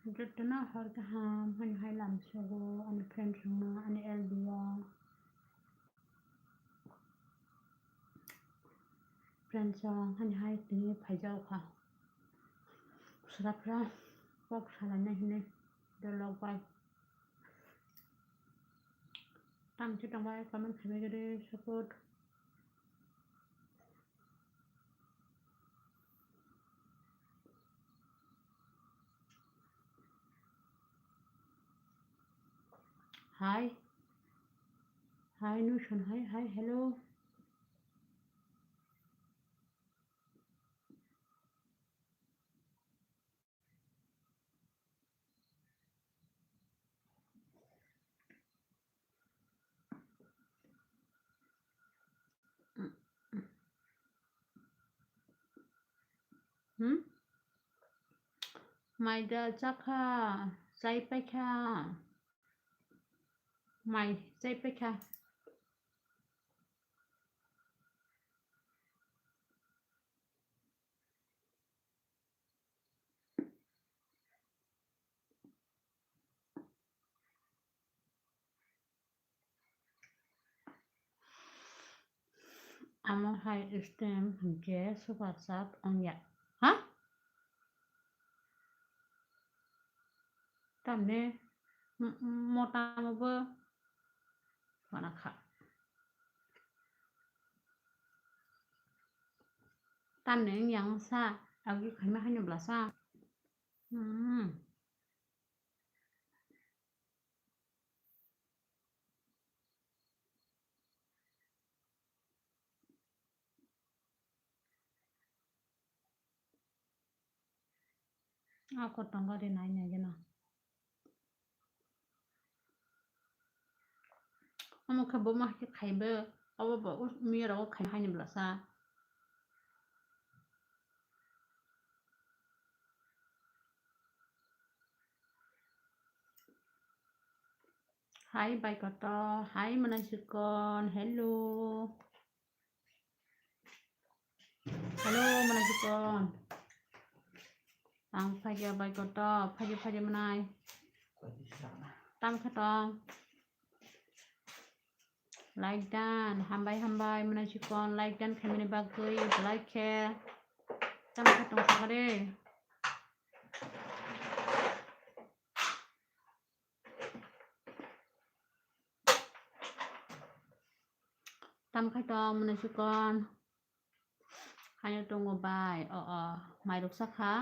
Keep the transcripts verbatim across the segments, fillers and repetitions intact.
Jotono hor kaham, hani hai lamsogo, ani friends rokno, ani L B o. Friends rok, hani hai tini phaijao kha. Srapra kok salaina hinwi dolok bai. Tamchi tongbai comment khaibai gede support. Hi. Hi, Nushon. Hi, hi, hello. Hmm? Mai da chakha, chai paikha. Mai chai paikha. Amo hai stem hinkhe super chat wngya. Ha? Tamni m-, m-, motamo bo mana kha. Tamni wng yang sa, agi khaima haino bwlasa. Hmm. Ako tongo de nai nai geno. Omo khe bo ma khe khaibo, obo bo us-, miya rogo khai haini bwlasa. Hai bai koto, hai mwnai sikon, hello. Hello, mwnai sikon. Ang phaiya bai koto, phaiya phaiya mwnai. Tam khe tong. Like dan, hambai hambai, mwnai sikon, like dan khaimani bagwi, like khe. Tam khe tong sakha de. Tam khai tong mwnai sikon. Haino tongo bai. O, o. Mai rok sakha.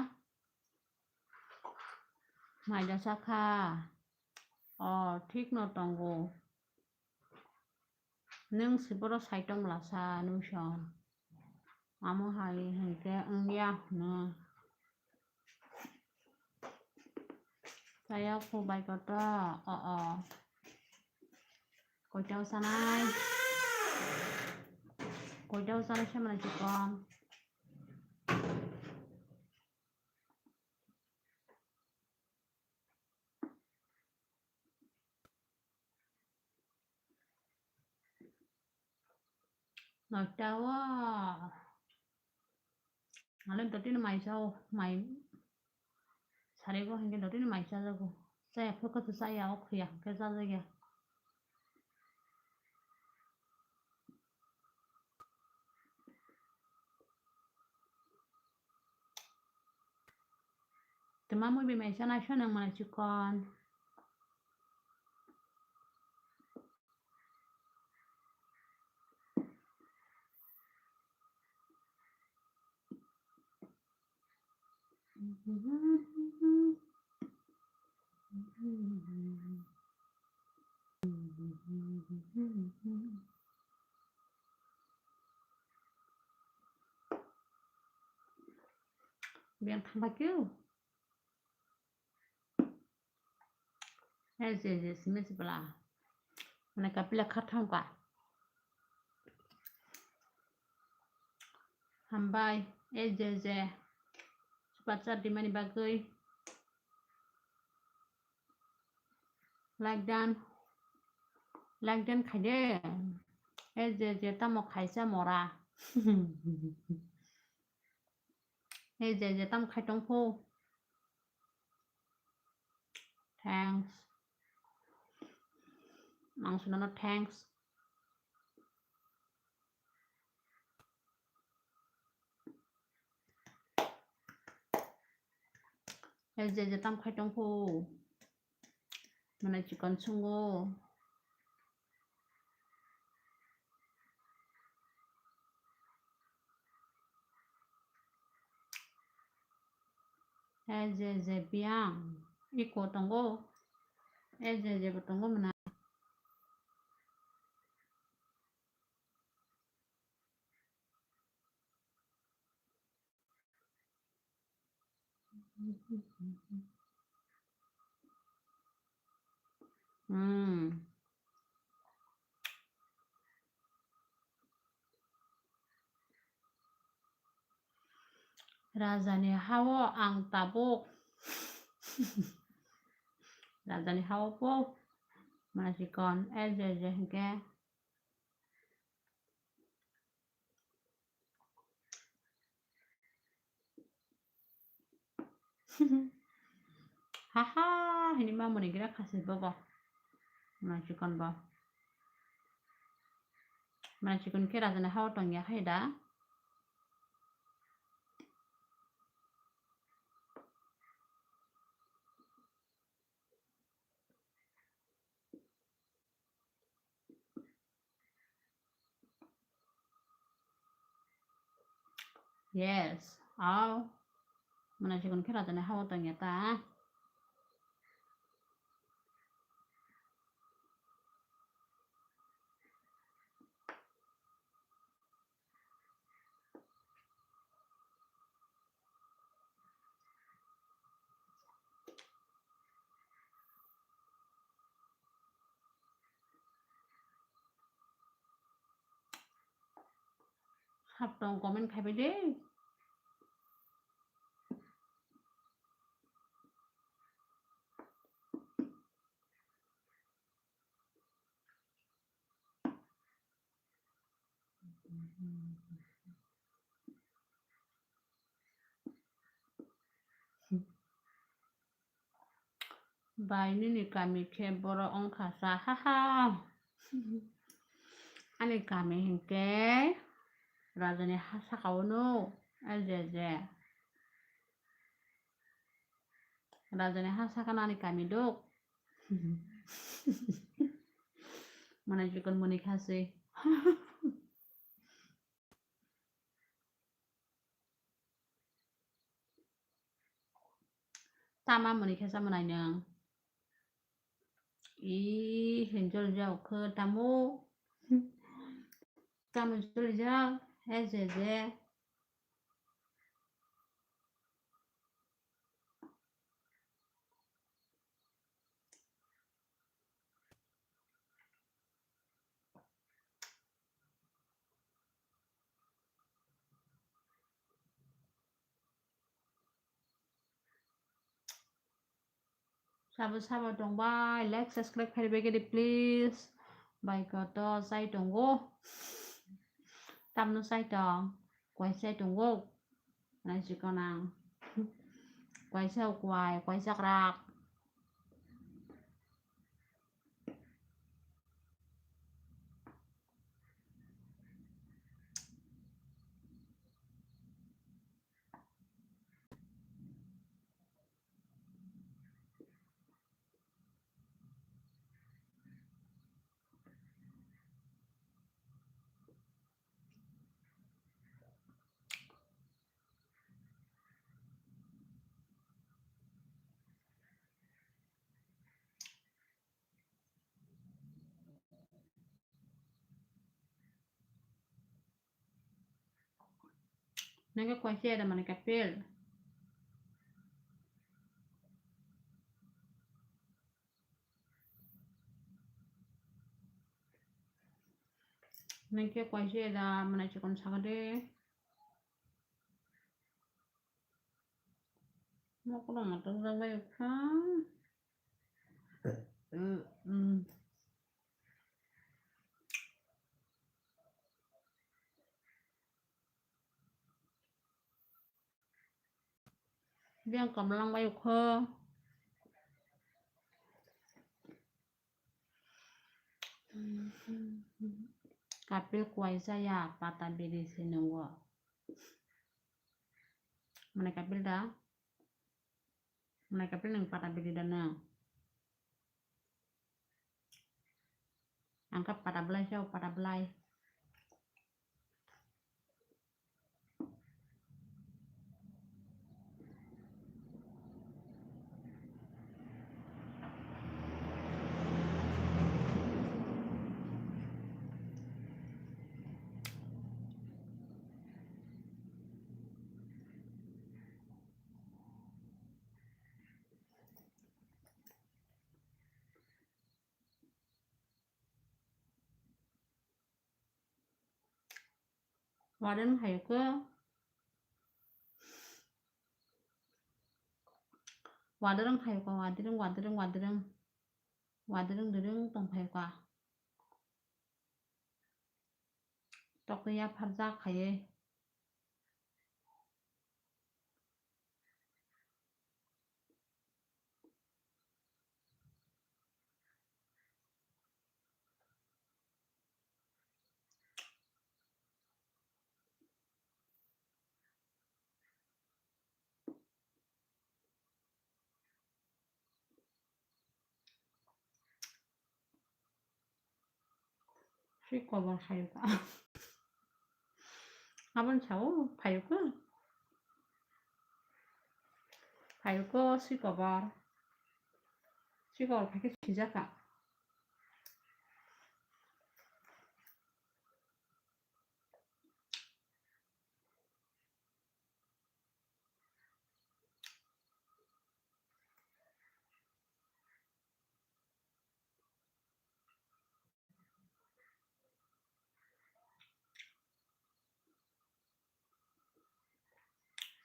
Mai da sakha. O, thik no tongo. Nwng se boro saitom lasa nwng song. Amo hai hinkhe wngya hwno. Chaya kho bai koto, o, o. Koitao sanai. Koitao sanai se mwnai chikon. Noita o. Ale dotino mai chao, mai sarego hinkhe dotino mai chajago. Chaya phuru khe chaya o khuya hinkhe chajakya. Twma mui bai mai chanai swnang mwnai chikon. Biyang thangbai khe. He je je simi sibla. Mane kapila khatham ka. Hambai, e je je. Super chat dimani bagwi. Like dan. Like dan khaide. E je je tamo khaisa mora. E je je tam khai tong pho. Thanks. Ang swnamno thanks. Hai je je tam khai tong kho. Mwnai chikon sungo. Hai je je biyang. Iko tongo. Hai je je bo tongo mwnai. Hmm. Rajani hao ang tabuk. Rajani hao po. Mwnai chikon, eh, je, je, hingke. Haha, hini mamoni gira khasi bobo. Mwnai chikon bo. Mwnai chikon khe rajani hao tongya hai da. Yes. Au. Mwnai chikon khe rajani hao tongya ta. Haptong comment khaibai de. Bai nini kami khe boro wngkha sa, haha. Ani kami hinkhe rajani ha saka o no, je je. Rajani ha saka nani kami dok. Mwnai chikon mwnai khasi. Tama mwnai khe sa mwnai nwng. Ih, hinjol jao khe tamo. Tamo jol jao, he je je. Sabo sabo tongbai, like, subscribe khairibagedi, please. Bai koto chai tongo. Tamno chai tong, kwai chai tongo. Nai chikon ang. Kwai chao kwai, kwai chakrak. Nangkhe kwaisa da mani kapil. Nangkhe kwaisa da mani chikon sakade. Mokolo motor jabai kha. Mm, mm. Biyang kamlang bai kho. Kapil kwai chaya pata biri se nungo. Mane kapil da? Mane kapil nung pata biri da nung? Ang khe pata belai se, pata belai. Wadarwng phaio khe. Wadarwng phaio khe, wadarwng, wadarwng, wadarwng. Wadarwng, darwng tong phaio khe. Tokni yapharjak khaiwi. Swi kobor phaio khe. Aboni sao phaio khe. Phaio khe swi kobor. Swi kobor phai khe sijak kha.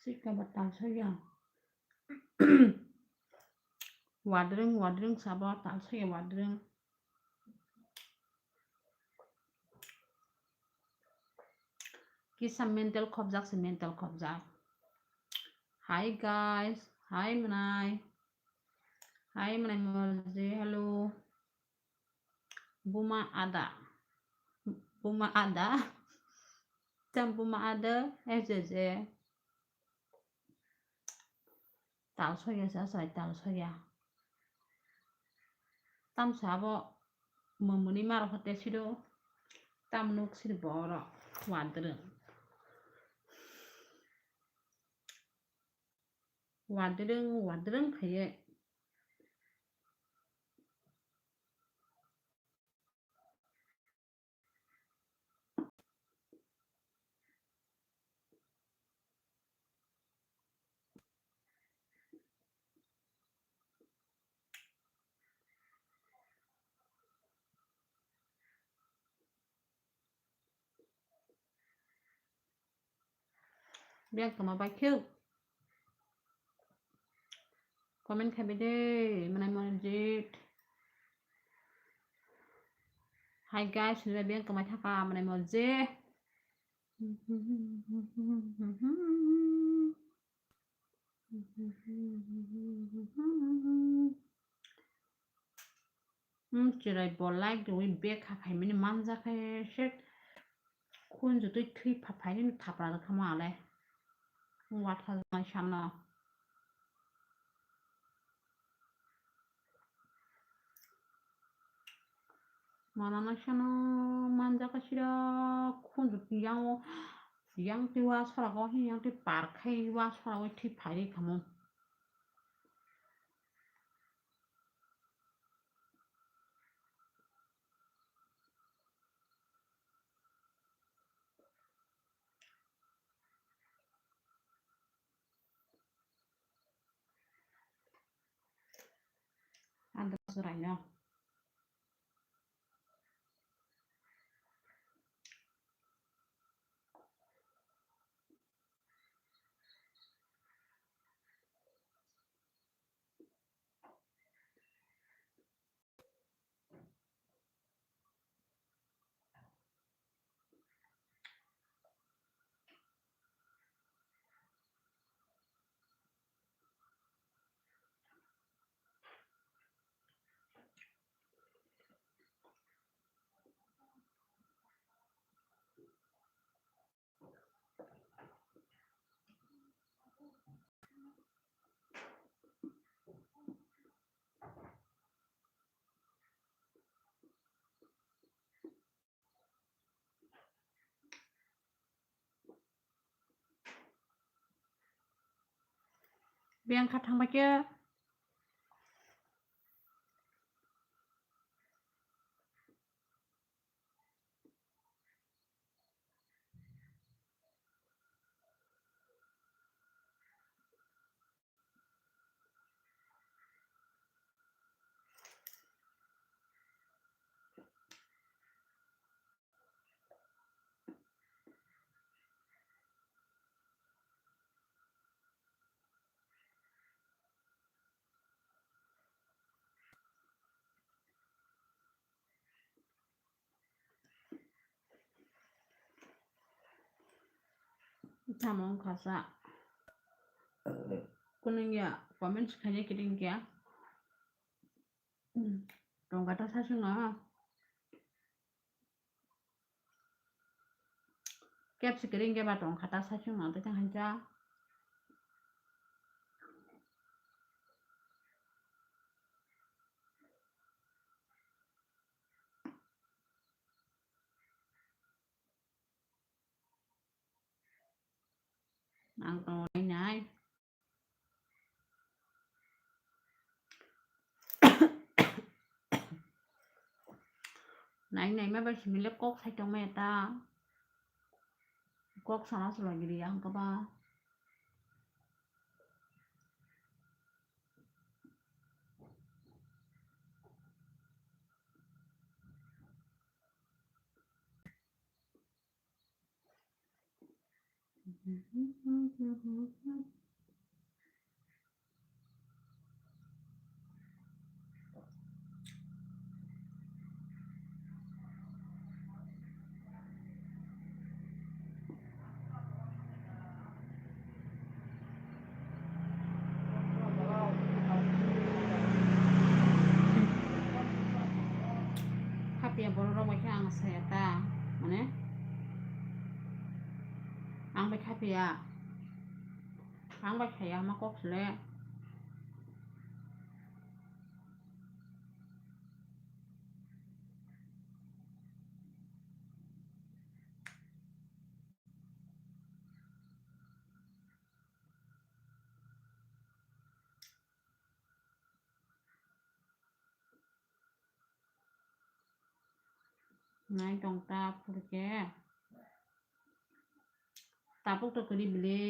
Sika ba talsaya. Wadreng, wadreng sabo talsaya wadreng. Kisa mental khopjak se, mental khopjak. Hi guys, hi mwnai. Hi mwnai Morji, hello. Buma ada. Buma ada. Tam buma ada, S J J. Tal soya sa sai, tal soya. Tam sabo mamuni maro hote sido. Tam nuk sir boro wadreng. Wadreng, wadreng khaye. Biyang tongma bai kheu. Comment khai bai de, mwnai Morjit. Hi guys, nila biyang tongma thaka mwnai Morjit. Hmm, chirai bo like rwi bek ha phaimani manjakhe se khunju twi thwi pha phaini thapra rwkha ma le. Watha mai sano. Manana sano manjakhe sira khunju twi yango, yang twi wa sora go hin yang twi par khai wa sora go thwi phai rwkha mo. Andro suraino. Biyang kha thangbai khe. Tamo wngkha sa. Kunung ya comments khaina kiring kya. Hmm. Tongkha ta sasung no. Kep si kiring keba tongkha ta sasung no tei tang hancha. Ang tongo nai nai. Nai nai ma bai simi le kok sai tong maya ta. Kok sana sulai giri ang kaba. Hapya borok rok bai khe ang saya ta, mane ang bai hapya, ang bai saya ma kok sle. Nai tong ta phuru khe. Tapuk to kwrwi bwle.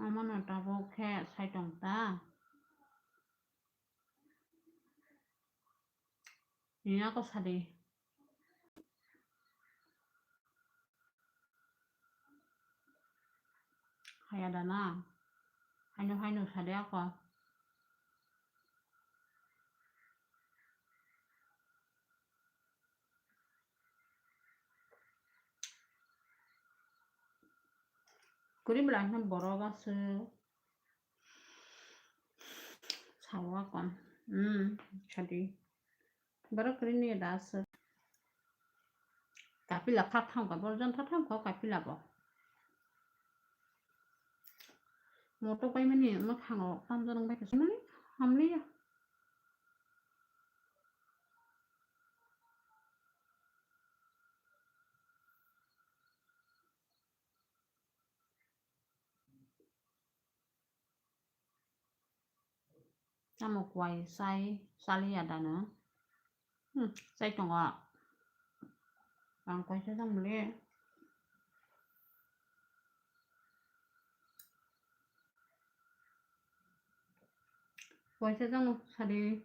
Omono tabuk khe sai tong ta. Nini ako sadi. Haya dana. Haino haino sadi ako. Kuri bwla hino borok aswk. Sawa kon. Hmm, sadi. Borok kuri ni da aswk. Kapila kha thangkha, borok jon tha thangkha kapila bo. Motok bai mani mwkhango tamjani bai khe sumani hamliya. Tamo kuai chai chaliya dano. Hmm, chai tongo. Ang kuai chajak mole. Kuai chajak sadi.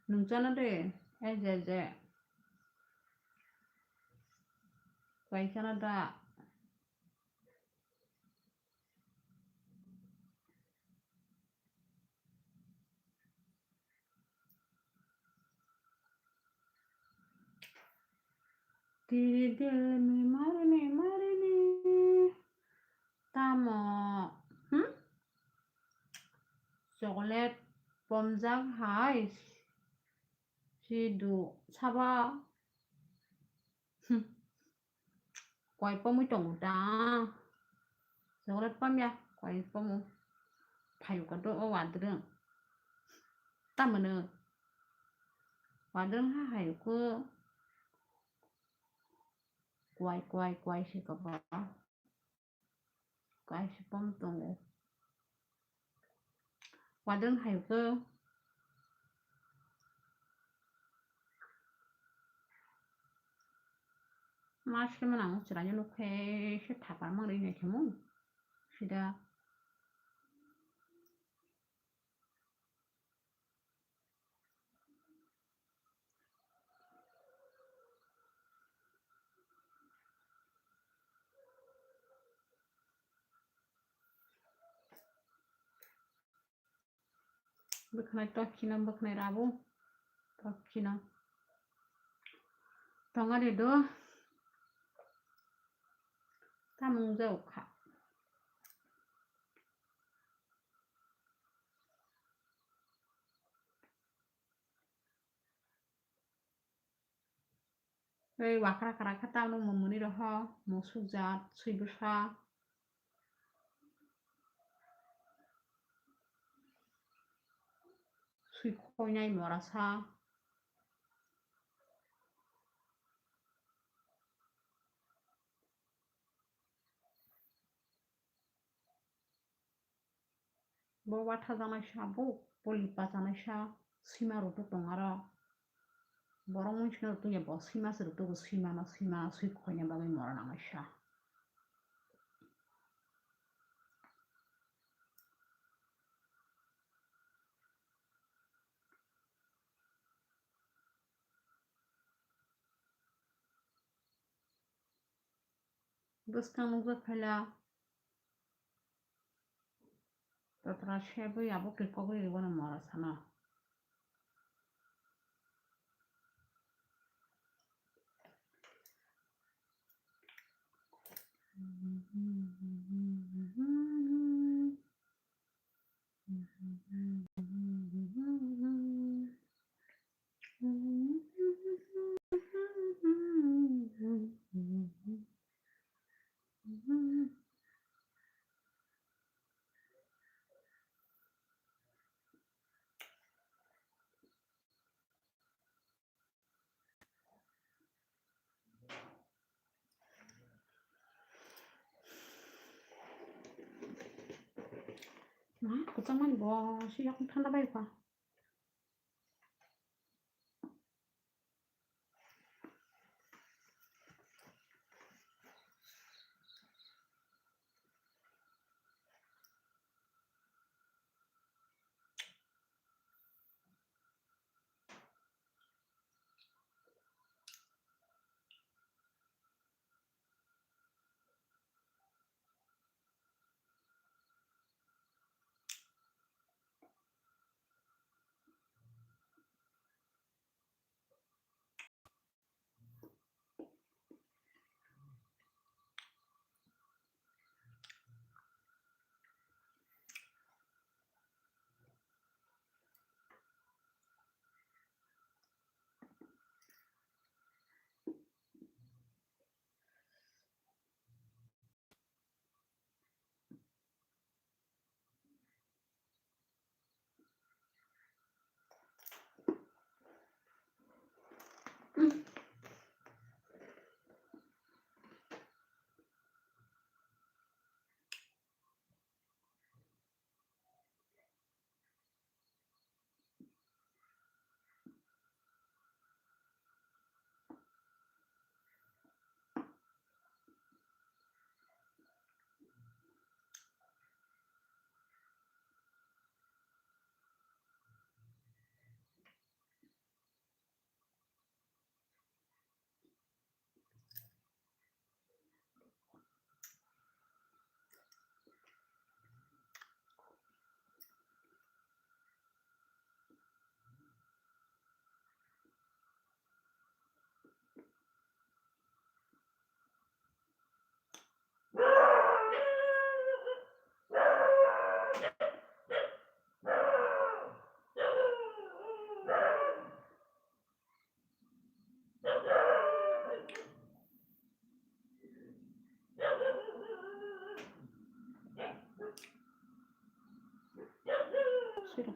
Nung chana de. E je je. Kuai chana da. Tiri dil me marne marne. Tamo, hmm? Chocolate pomjak hai. Sidu saba. Hmm. Koi pomwi tongo da. Chocolate pamya, koi pomo. Phayu ka do o wadrwng. Tamano. Wadrwng ha hayu ko. Kwai, kwai, kwai se ka ba. Kaisa pom tongo. Wadrwng hai khe ma se mwnang chwraino nukhe se thapar mangrwini khe mung sida. Bwkhanai tokkino, bwkhanai rabo tokkino. Tongari do tamung jao kha. Tei wakra kwrak khe tamno mumuni roho, musuk jat, swi bwsa, swi khoinai morasa. Bo watha janaisa, bo poli pachanaisa, sima rutuk tong aro. Borok mungsino rutuk ya, bo sima se rutugo, sima no, sima swi khoina bagwi mora nangnaisa. Bwskang nukjak phaila. Totra sebwi abo khe kok ri rwno mora sana. Ma, kwchangmani bo se yakung thanda bai kha.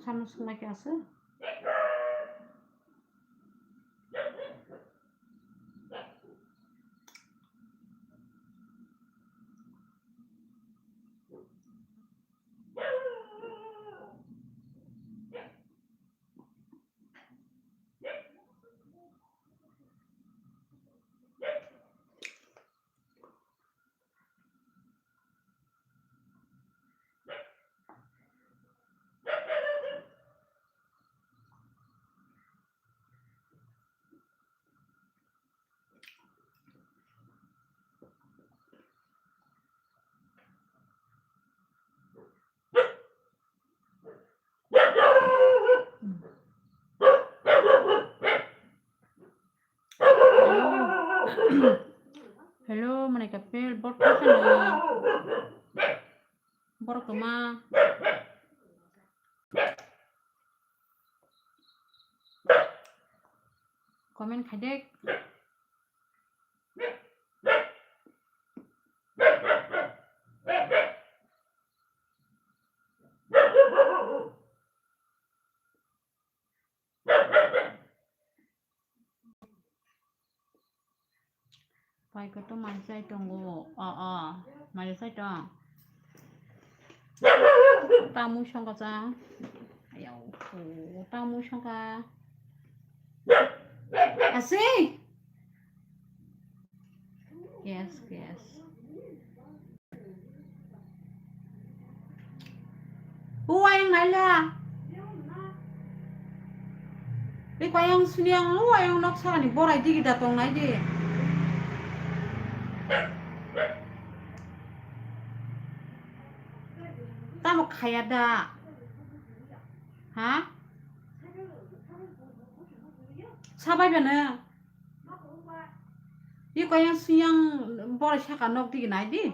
Samung sung lai khe aswk. Hello, mane kapel, bor kasa na. Bor kama. Comment khai de. Pai khe to mai chai tongo. O, o, mai chai tong. Tamui songkha cha. Ayau, o, tamui songkha. Asi. Yes, yes. O ayang naila. Ri ko ayang suni ang o ayang nok sakani borai digi da tong nai di. Tamo khaya da. Ha? Sabai bana. Ri ko ayang suni ang borai saka nok digi nai di.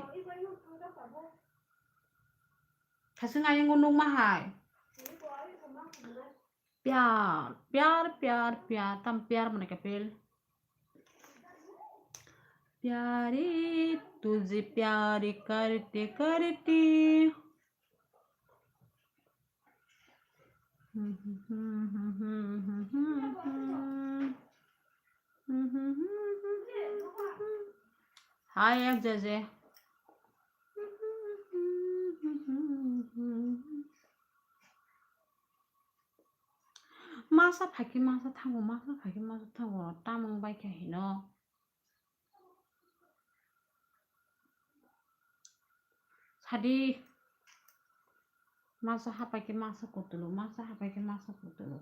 Thasing ayang o nukma hai. Pyar, pyar, pyar, pyar. Tam pyar mane kapel. Pyari tujhe pyari karte karte. Hi, F J J. Masa phaikhe masa thango, masa phaikhe masa thango, tamung bai khe hino. Sadi, masa hapai khe masa kutulu, masa hapai khe masa kutulu.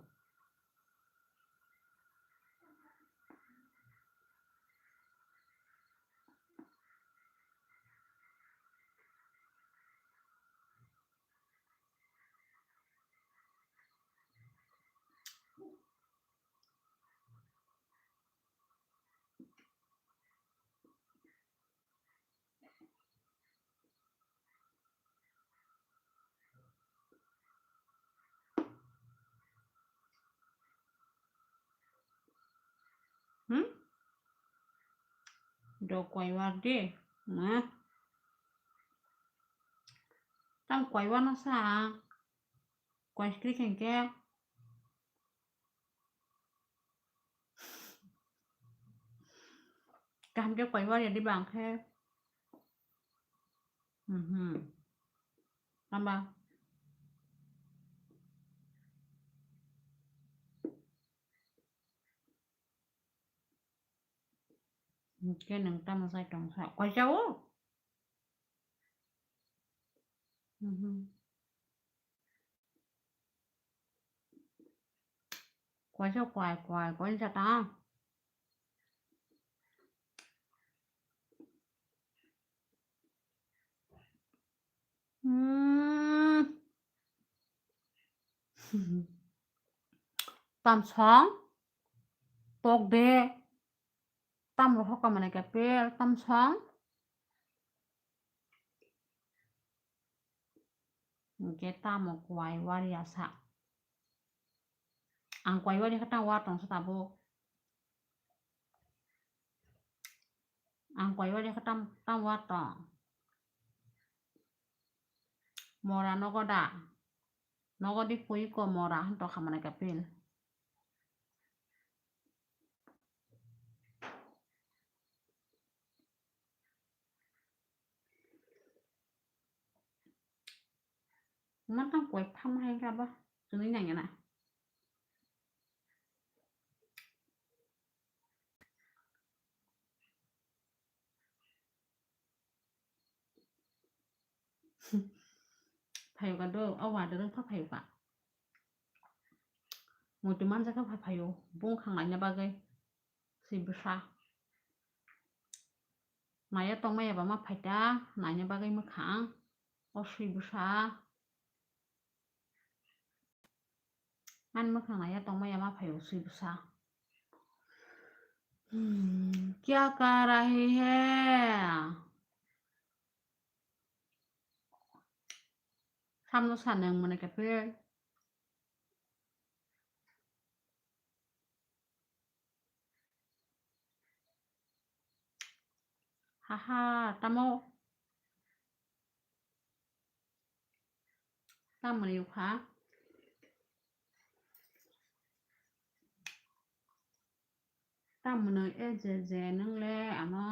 Hmm? Do kwaiwar de. Ma. Tam kwaiwar no sa. Kwai skri kengke. Kaham khe kwaiwar ya di bang khe. Mhm. Tamba. Hingke nang tamo sai tong sa? Kaisa o? Mhm. Kaisa kwai, kwai, kwai sa ta? Hmm. Tam song? Tok de. Tam rohok ka mane ka pel tam song? Hingke tamo kwai wari asa. Ang kwai wari khe tang wa tong sa tabuk. Ang kwai wari khe tam, tam wa tong. Mora nogo da. Nogo di pui ko mora hwn to khamani kapil. Matang koi pham hai ka ba. Chwngwi nang ya na. Phayoka do, o wader wngkha phayoka. Muitu manjak kha pha phayo, bung khang laina bagwi. Swi bwsa. Naya tongmaya ba ma phaita, naina bagwi mwkhang. O swi bwsa. Ani mwkhang naya tongmaya ma phaio swi bwsa. Hmm, kya kar rahe hai? Samno sa nang mane kapil. Haha, tamo? Tamoni ukha? Tamoni e je je nwngle ano.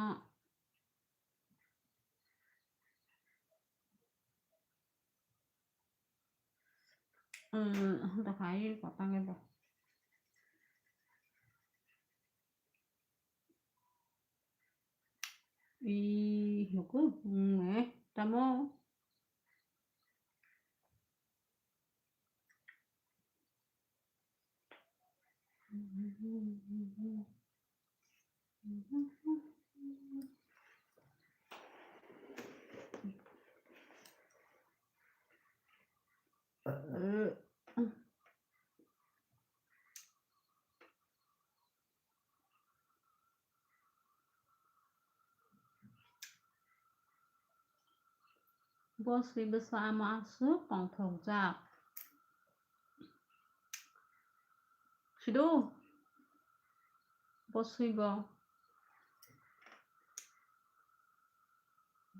Hmm, hwnta khai kotang ebo. Ih, nuku, hmm, eh, tamo. Bo swi bwsa ama aswk tongthokjak. Sido. Bo swi bo.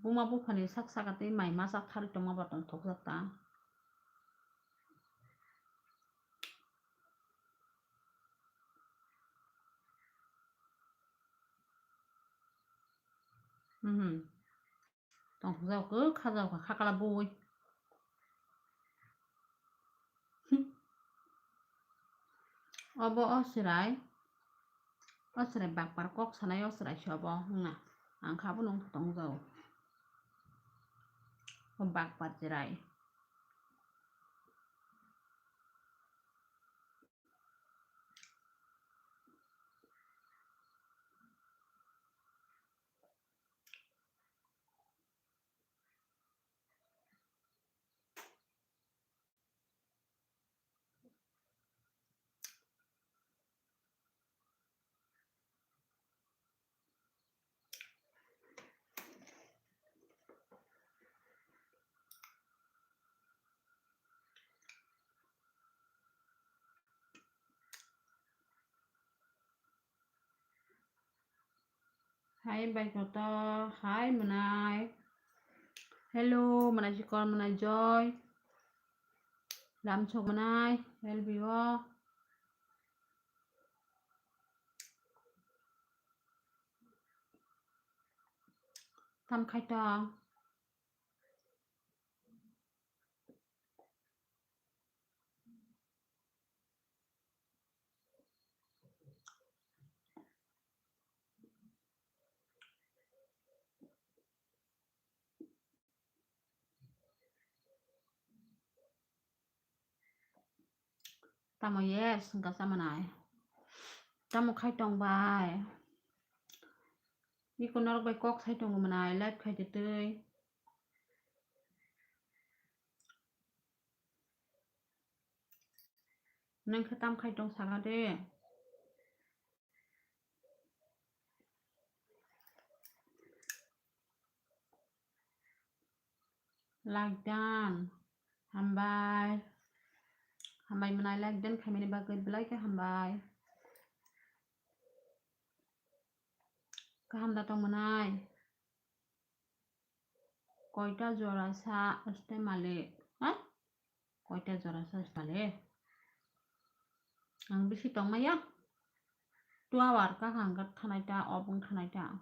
Buma buphani sak saka tei mai masa kharwi tongma bo tongthokjak ta. Mhm. Tongthokjak khe khajak kha khakla bui. Obo o chwrai, o chwrai bakpar kok sanai o chwrai se obo wngna ang kha bono wngkha tongjago. O bakpar chwrai. Hai bai koto, hai mwnai. Hello, mwnai chikon, mwnai joy. Lamchok mwnai, L B O. Tam khai tong. Tamo yes, wngkha chamanai. Tamo khai tong bai? Iko norok bai kok sai tongo mwnai, live khai twi twi. Nang khe tam khai tong saka de. Like done. Hambai. Hambai mwnai like done khaimani bagwi belai khe hambai. Kaham da tong mwnai. Koita jora sa este malik? Ha? Koita jora sa sale. Ang bisi tongmaya. Two hour ka hang ka thanai ta, off wng thanai ta.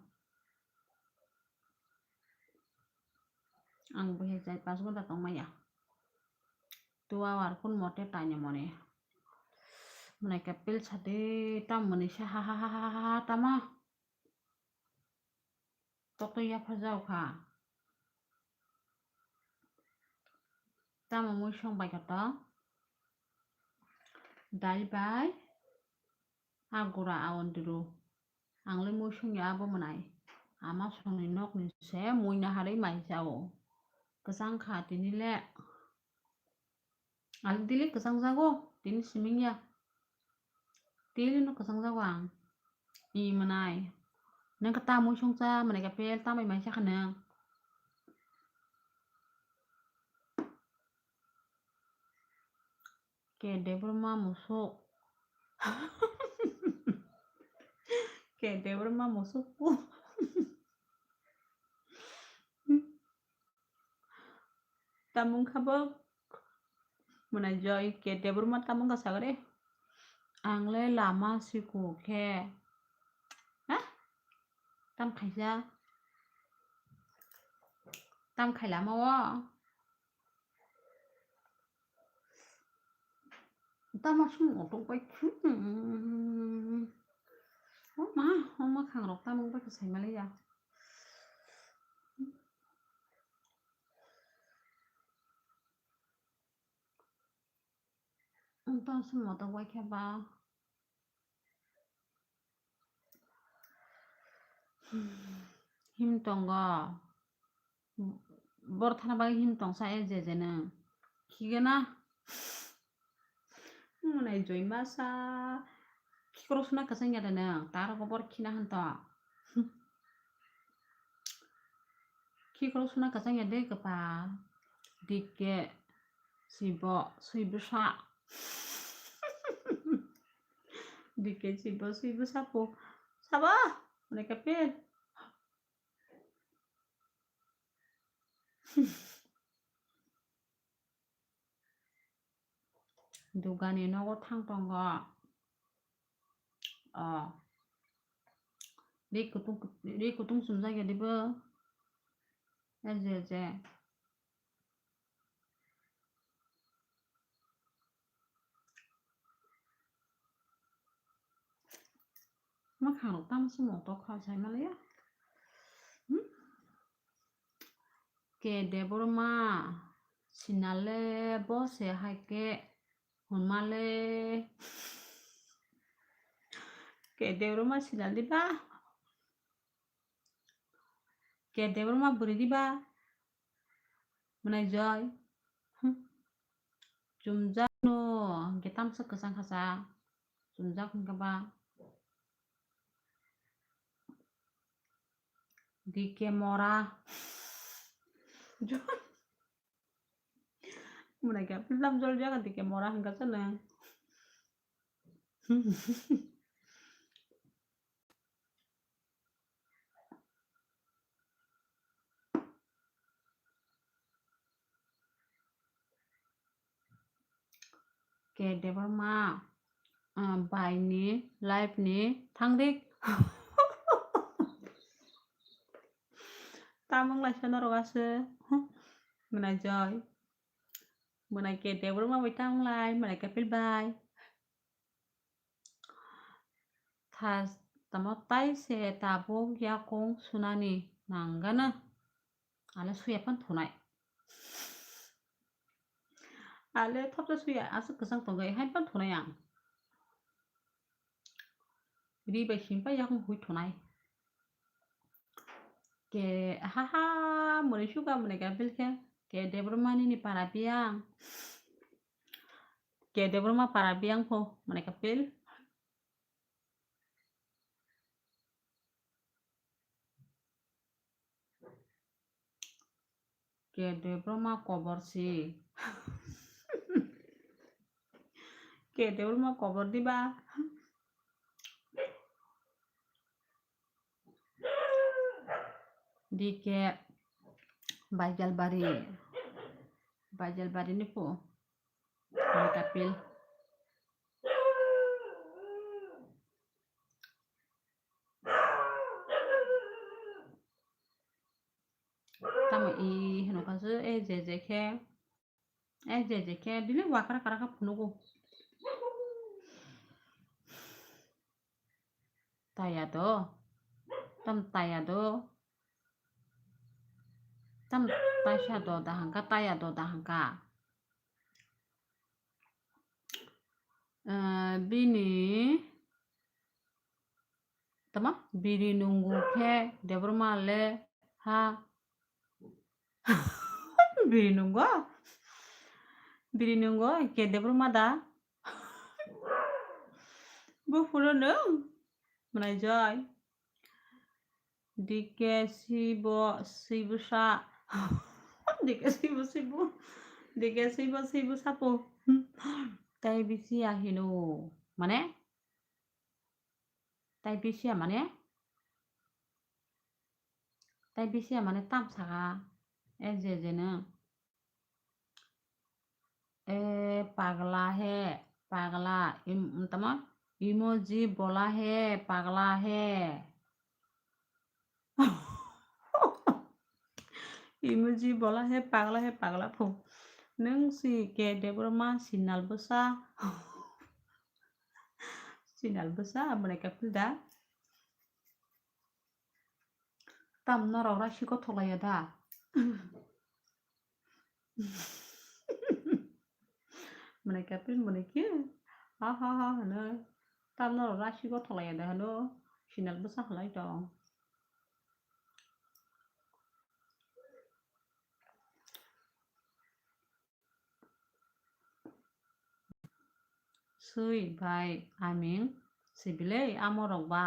Ang bo he jai pas gonta tongmaya. Two hour kun mote taine mone. Mane ke pil sade tam mani sa ha ha ha ha ha tama. Tokto yapha jao kha. Tamo mui song bai kha to. Dal bai. A gura a onduru. Ang le mui song ya abo mwnai. Ama songni nok ni se mui naharwi mai jao. Kwchang kha tini le. Ang daily kwchang jago, tini siming ya. Daily no kwchang jago ang. I mwnai. Nang ka ta mui song cha, mwnai ka pel ta mai mai cha kha nang. Ke Debbarma musuk. Ke Debbarma musuk. Tamung kha bo. Mwnai Joy ke Debbarma tamung kha sagre. Ang le lama siku khe. Ha? Tam khaisa. Tam khai lama o. Tama sung otok bai khu. O ma, o ma khangrok tamung bai kha saimaliya. Tama sung otok bai khe ba. Him tongo. Bor thana bagwi him tongsa e je je nang. Khigena. Mwnai Joy masa. Khikrok suna kwchang ya de nang. Taro go bor khina han to. Khikrok suna kwchang ya de kwpal. Dike sibo sui bwsa. Dike sibo sui bwsa po. Sabo. Mwnai kapel. Dugani nogo thang tongo. O. Ri kutung, ri kutung chumjak ya dibo. Eje, eje. Mwkhangrok tamo se motokha saimaliya. Hmm? Ke Debbarma sinale bo se hai ke hwnmale. Ke Debbarma sinal diba? Ke Debbarma bwrwi diba? Mwnai Joy. Hmm. Chumjak no, hwnkhe tamsa kwchang khacha. Chumjak hwnkhe ba. Dike mora. Mwnai khe film jol jaga dike mora hwnkha sa nang. Ke Debbarma, ah, bai ni live ni thangdik. Tamung laisa norok ase. Mwnai Joy. Mwnai ke Debbarma bai tamung lai, mwnai ke pil bai. Thas tamo tai se tabuk yakung sunani nangana. Ale suya pan thunai. Ale thopsa suya aswk kwchang tongwi hai pan thunai ang. Ri bai sim pai yakung hui thunai. Ke ha ha mwnwi suka mwnwi ka bil khe. Ke Debbarma nini para biyang. Ke Debbarma para biyang pho mwnwi ka bil. Ke Debbarma kobor si. Ke Debbarma kobor diba? Dike Baijalbari. Baijalbari ni pho. Manai kapil. Tamo i hino kasu, e je je khe, e je je khe, bile wakra kara kha phunugo. Taya do, tam taya do, tam taisa do dahangka, taya do dahangka. Eh, bini tamo biri nungo khe Debbarma le ha. Biri nungo? Biri nungo ke Debbarma da? Buphuru nung? Manai joi. Dike sibo sibusa. Dike sibo sibu. Dike sibo sibusa po. Tai bisi ahino. Mane? Tai bisi ya mane? Tai bisi ya mane tam saka. E je je no. E pagla he, pagla. Im, tamo? Emoji bola he, pagla he. Emoji bola he, pagla he, pagla pho. Nung si ke Debbarma sinal bwsa. Sinal bwsa, mane kapil da. Tam norok raisi kothok laiya da? Mane kapil mane khe. Ha ha ha hano. Tam norok raisi kothok laiya da hano. Sinal bwsa halai tong. Sui bai aming sibilei amorok ba.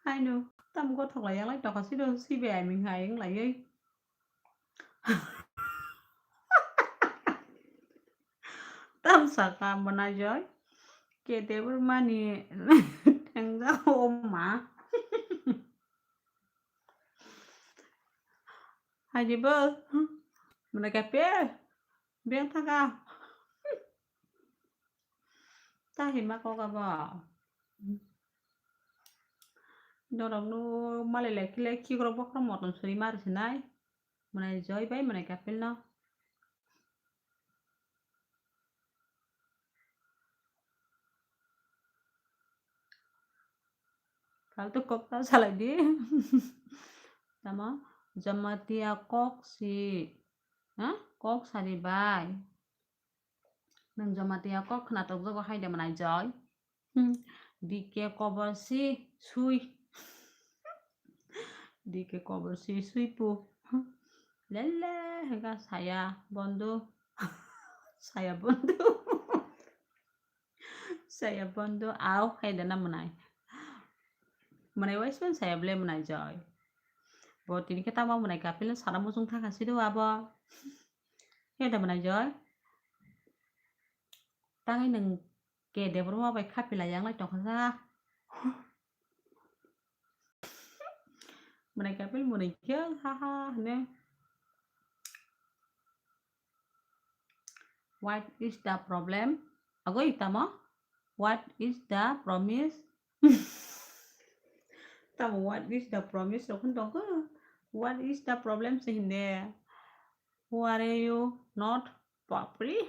Haino tam gothok lai yaglai tokha siro sui bai aming hai wng laioi. Tam saka mwnajoi ke Debbarmani thengjak o ma. Hai di bo. Mwnai kapil. Beng thaka. Ta hima kok abo. Norok no malai lai khe le khikrok bokhorok motom suri mari sinai. Mwnai joi bai mwnai kapil no. Faltu kok ta salai di. Tamo Jamatia kok si. Ha? Kok sari bai. Nang Jamatia kok khna tok jogo hai de mwnai joi. Hmm. D K kobor si sui. D K kobor si sui pu. Lele hega saya bondu. Saya bondu. Saya bondu au hai de na mwnai. Mwnai wai sui saya ble mwnai joi. Bo tini khe tamo mwnai kapil sana muchung thangkha sido abo. Hai de mwnai joi. Tangwi nung ke Debbarma bai kha pila yang lai tongkha sa. Mwnai kapil mwnai khe ha ha hne. What is the problem? Agoi tamo? What is the promise? Tamo what is the promise rok hwn tongkha? What is the problem se hinde? Why are you not papri?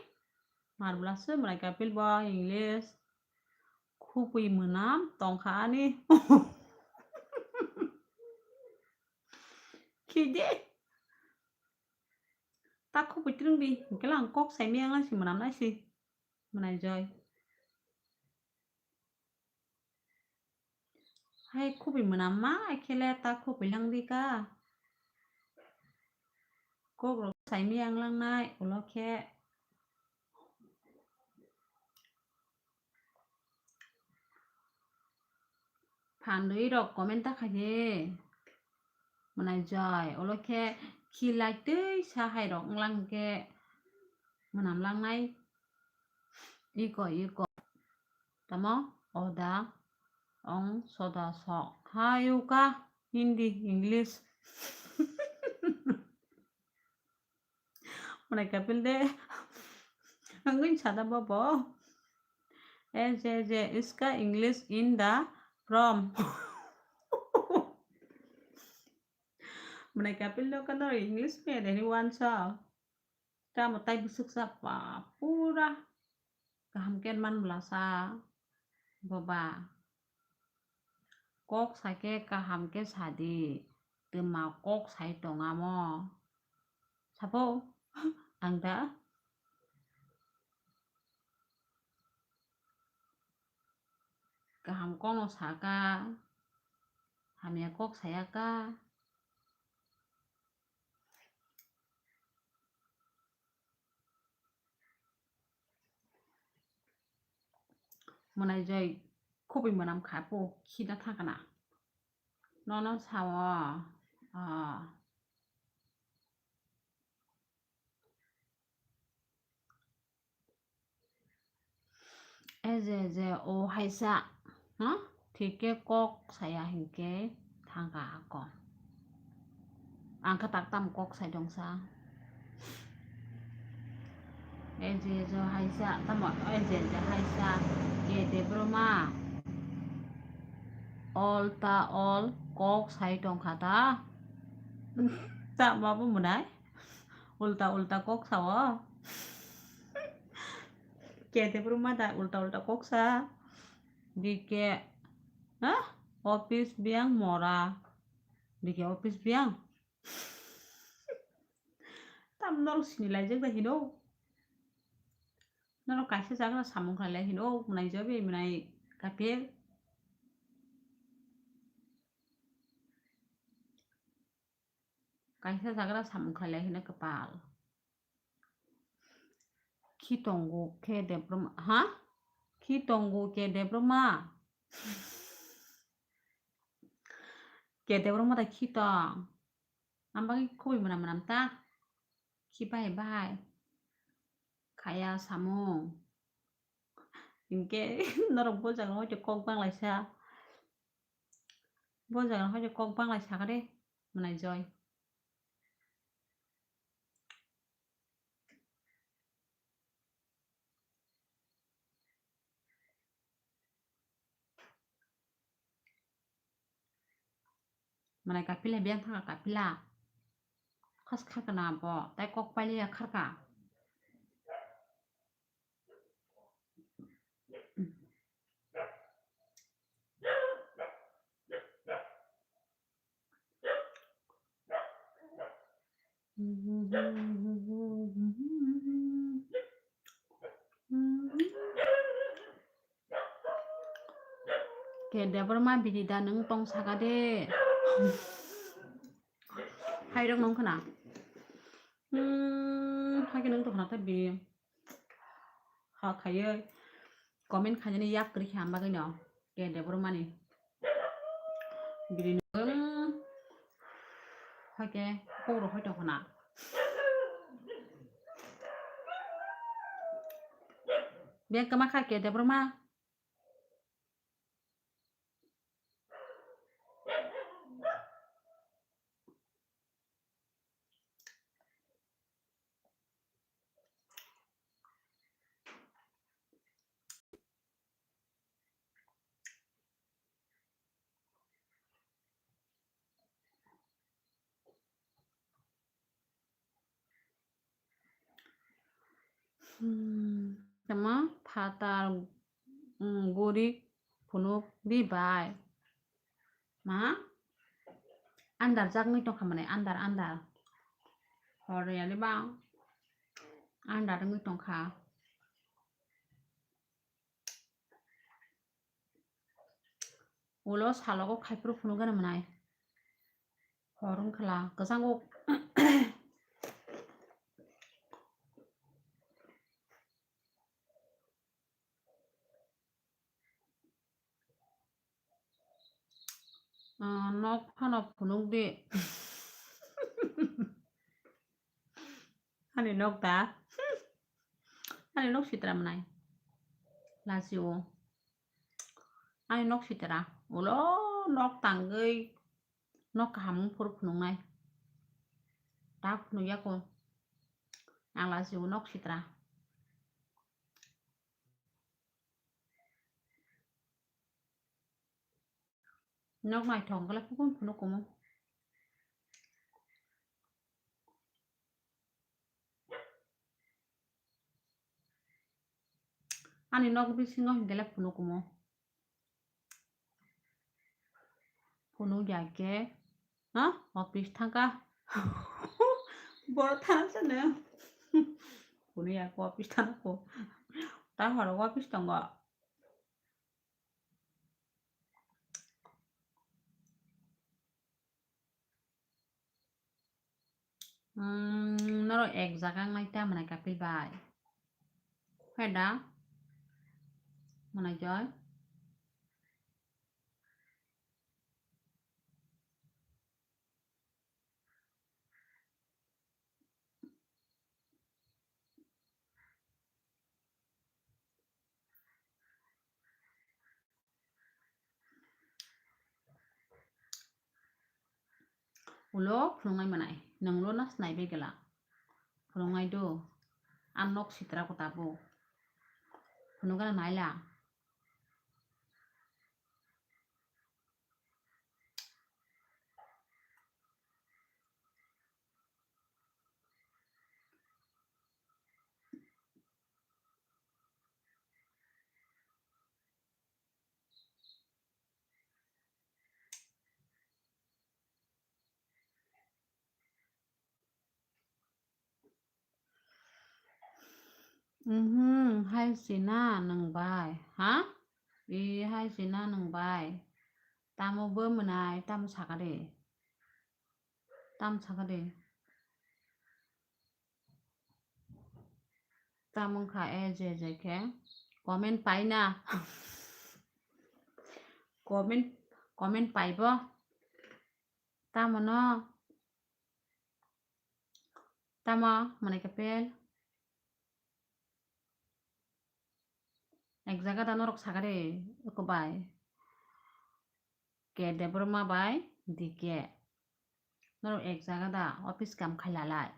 Marbla se mwnai kapil bo English. Khupui mwnam tongkha ani. Khide. Ta khupui tring di. Hingke lang kok sai miyang lang si mwnam nai si. Mwnai joi. Hai khupui mwnam ma, ekhele ta khupui lang di ka. Kok rok sai miyang lang nai, ulo khe. Phan rwi rok comment ta khai di. Mwnai joi, ulo khe khi lai twi sa hai rok wng lang khe mwnam lang nai. Iko, iko. Tamo? Oda, ong, soda, sok. Hayuka, Hindi, English. Mwnai kapil de. Angin sada bobo. Ej ej ej, iska English in the from. Mwnai kapil no kano English me deni wansa. Tamo tai bwswk sa pa pura kaham ke man bwla sa boba. Kok sa khe kaham khe sa di. Twma kok sai tong amo. Sabo ang da kaham kokno saka, hamya kok saya ka. Mwnai joi khubui mwnam kha po khina thangkana. Nono sao. Ah. Eje je o haisa, ha? Thik khe kok saya hinkhe thangka ako. Ang khe tak tamo kok sai dongsa. Eje je haisa, tamo eje je haisa. Ke Debroma. Ol ta ol kok sai tongkha ta. Tamo bo mwnai? Ulta ulta kok sao. Ke Debroma da ulta ulta kok sa. Dike, ha? Office biang mora. Dike office biang. Tam norok sini laijak da hino. Norok kaisa jagra samung khlai lai hino, mwnai jobi, mwnai kapil. Kaisa jagra samung khlai lai hino kwpal. Khi tongo khe Debroma, ha? Khi tongo ke Debroma? Ke Debroma da khi tong? Ang bagwi khubui mwnam mwnam ta? Khi bahai bahai khaya samung. Hinkhe norok bo jaga hoite kok banglaisa. Bo jaga hoite kok banglai sakha de, mwnai joi. Mwnai kapila biyang thangkha kapila. Khas kharkha na bo, tai kok pailiya kharkha. Ke Debroma bini da nwng tong saka de. Hai rok nung khna. Hmm, hai ke nung tong khna ta bini. Ha khaiwi comment khainani yak kwrwi khe ang bagwi no. Ke Debroma ni. Bini nwng hai ke kok rok hoi tong khna. Biyang kwma kha ke Debroma. Hmm, tamo phatar, hmm, guri phunuk di bai. Ma? Andar jak wngwi tongkha mane, andar, andar. Hor ya de ba? Andar wngwi tongkha. Ulo salogo khaiphuru phunuk gana mwnai. Hor wngkha la, kwchanggo. Ah, nok phano phunuk di. Ani nok da? Ani nok sitra mwnai. Lachio. Ani nok sitra. Ulo nok tangwi nok kaham wng phuru phunuknai. Tak phunukya kho. Ang lasi o nok sitra. Nok naithok wngkha le phukun phunuk kumo. Ani nok bisingo hinkhe le phunuk kumo. Phunuk ya khe, ha? Office thangkha. Borok thana sano. Phunuk ya khe office thana kho. Ta horo office tongo. Hmm, norok ek jaga wngnai ta mwnai Kapil bai. Hai da? Mwnai Joy? Ulo phunuknai mwnai, nwng ulo na snai bai gela. Phunuknai do, ang nok sitra ko tabuk. Phunukgana naila. Mhm, hai sina nwng bai, ha? I hai sina nwng bai. Tamo bo mwnai, tamo saka de. Tamo saka de. Tamo wngkha e je je khe. Comment pai na. Comment, comment pai bo. Tamo no. Tamo, mwnai Kapil. Ek jaga da norok saka de, oko bai. K Debbarma bai D K. Norok ek jaga da office kam khai lalai.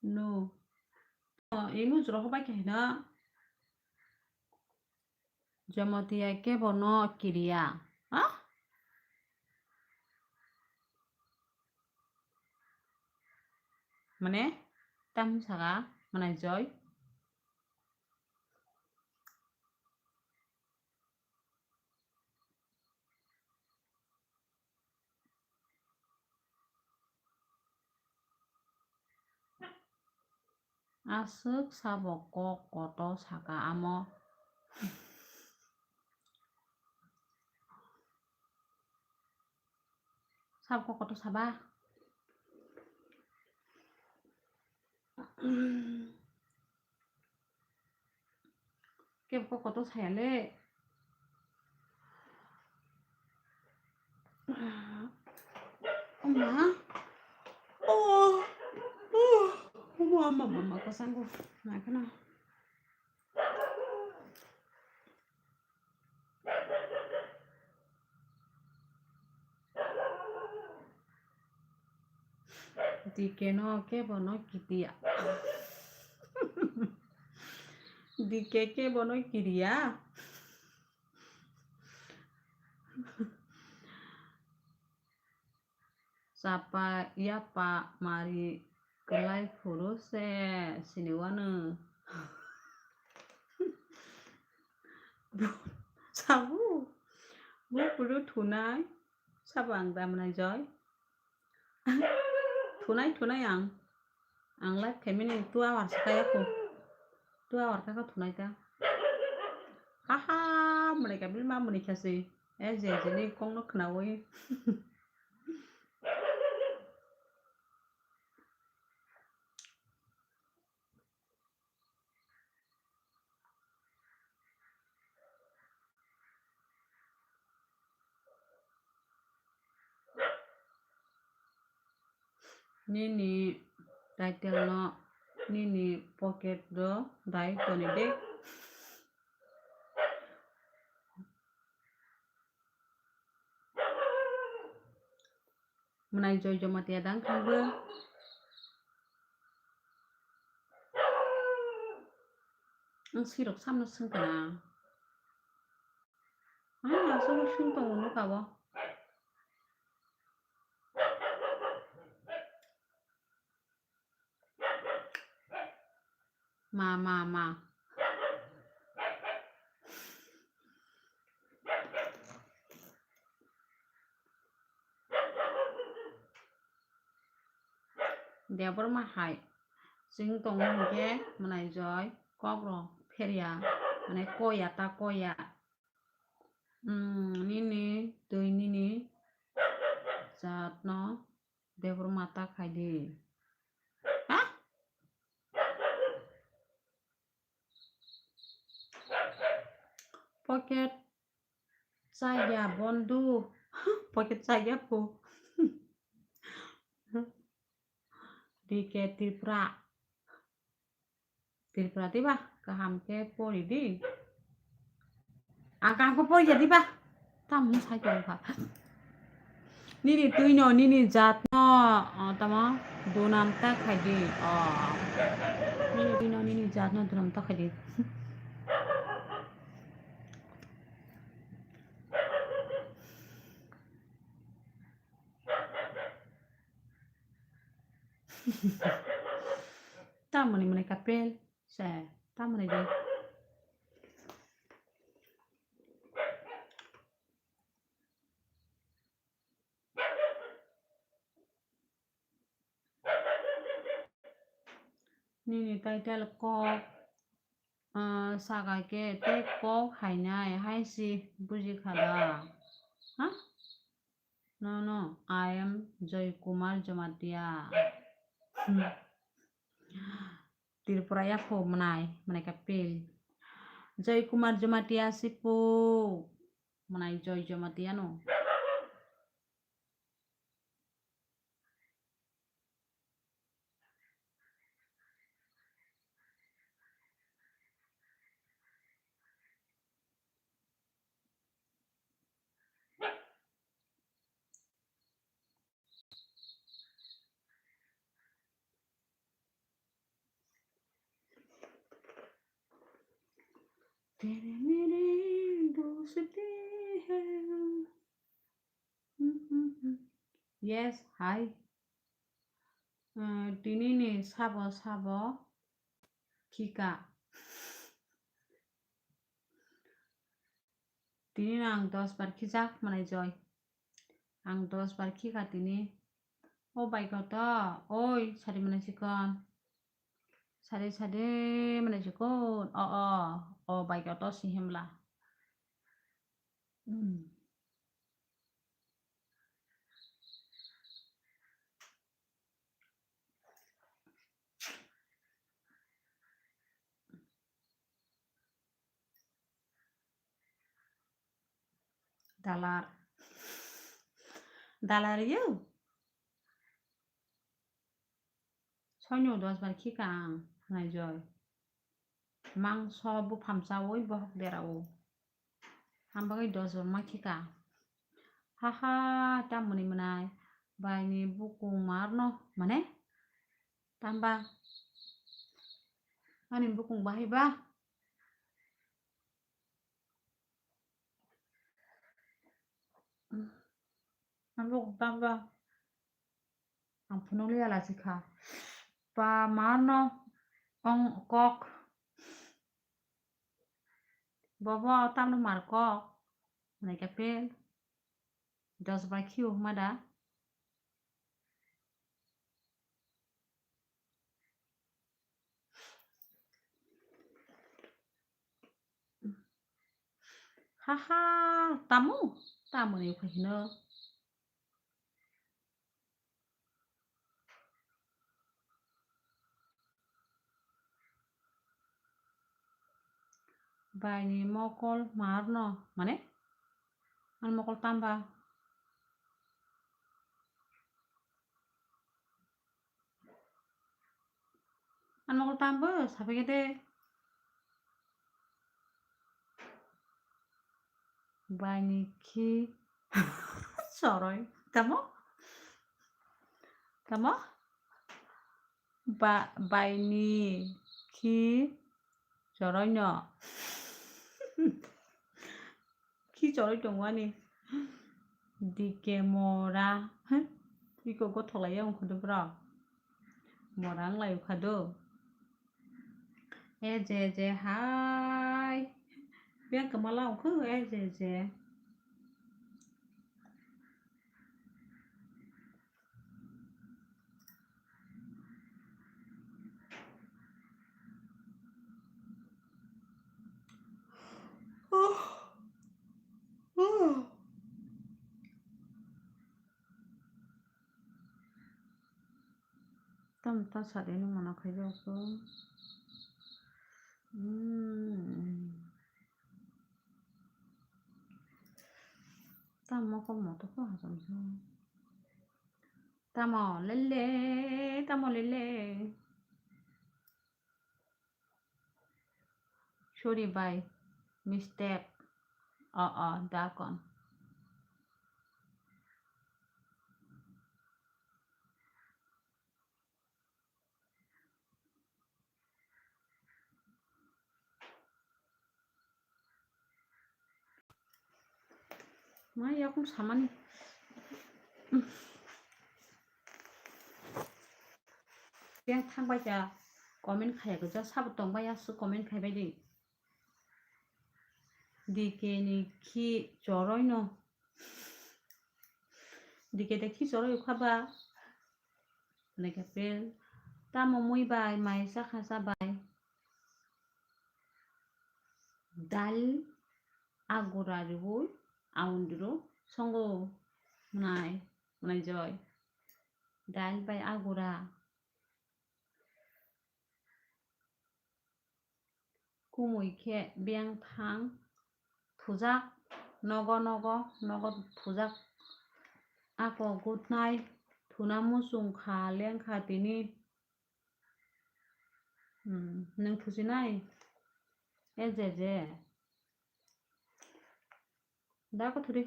No. Oh, imo jora hobai khe hino. Jamatia kebo no kiriya. Ha? Mane, tam saka, mane Joy. Aswk sabo kok kotor saka amo. Sabo kok kotor saba. Kebo kok kotor saya le. Oma. Oh. Oh. Oma, ama, mama, kosango. Nakana. D K no kebo no kiriya. D K kebo no kiriya. Chapa yapa mari kwlai phuru se sini wano. Sabu, bu phuru thunai, sabo ang da mwnai Joy. Thunai, thunai ang. Ang live khaimani two hours kaya kho. Two hour kaka thunai ta. Haha, mwnai Kapil ma mwnai khasi. E je je ni kong no khnawi. Nini title no nini pocket o dai toni de. Mwnai Joy Jamatia dang kha bo. Ang sirok samno swng kana. Ang aswk swng tongo nukha bo. Ma, ma, ma. Debor ma hai. Chwng tongo hinkhe mwnai Joy kok rok pherya, mane koya ta koya. Hmm, nini twi nini jat no Debor mata khai di. Ha? Pocket chaya bondu. Pocket chaya po. D K Tripura. Tripura diba? Kaham khe pori di. Ang kaham khe pori ya diba? Tamo sai tong kha. Nini twi no, nini jat no, o, tamo dunam ta khai di. O. Nini twi no, nini jat no dunam ta khai di. Tamoni mwnai kapel se, tamoni de. Nini title kok, ah, saka khe tei kok hainai hai si buji kha da? Ha? No, no, I am Joy Kumar Jamatia. Hmm. Tripura yapho mwnai, mwnai kapil. Joy Kumar Jamatia sipo. Mwnai Joy Jamatia no. तेरे मेरे दोस्ती है। Yes, hi. Uh, tini ni sabo sabo khika. Tini no ang dos bar khijak mwnai Joy. Ang dos bar khika tini. O bai koto, oi, sari mwnai sikon. Sari sari mwnai sikon. O, o, o bai koto si himla. Hmm. Dalar. Dalar yo. Soino dos bar khika ang, Naijoy. Mangso bupham chaui bohok derao. Ang bagwi dos bar ma khika. Haha, tamoni mwnai. Baini bukung marno, mane? Tamba. Ani bukung bahai ba? Ang bukung tamba. Ang phunukliya lachikha. Pa marno ong kok. Bobo tamno mar kok. Hwnwi khe pil. Dos bai khiu hwnma da? Haha, tamo? Tamoni ukha hino. Baini mokol marno, mane? Ani mokol tamba? Nogo tambo sapai khe de. Baini khi choroi. Tamo? Tamo? Ba-, baini khi choroi no. Khi choroi tongmani. D K mora. Iko gothok lai ya wngkha do bro. Mora wng lai kha do. E je je hai. Biyang kwmala wngkha e je je. Tam ta sadi ni mana khai jago. Hmm. Tamo kok moto kok hajam sa. Tamo lele, tamo lele. Sorry bai, mistake. O, o, dakon. Ma yakung samani. Yang thang bai kha comment khaya gajak sabo tong bai aswk comment khai bai di. D K ni khi choroi no. D K de khi choroi kha ba. Hwnwi khe pel. Tamo mui bai mai chakha cha bai. Dal agura riui aundro songo mwnai, mwnai joi. Dal bai agura. Kumui khe biyang thang thujak, nogo, nogo, nogo thujak. Ako gutnai thuna muchung kha lengkha tini. Hmm, nwng thusinai? E je je. Da ko thuri.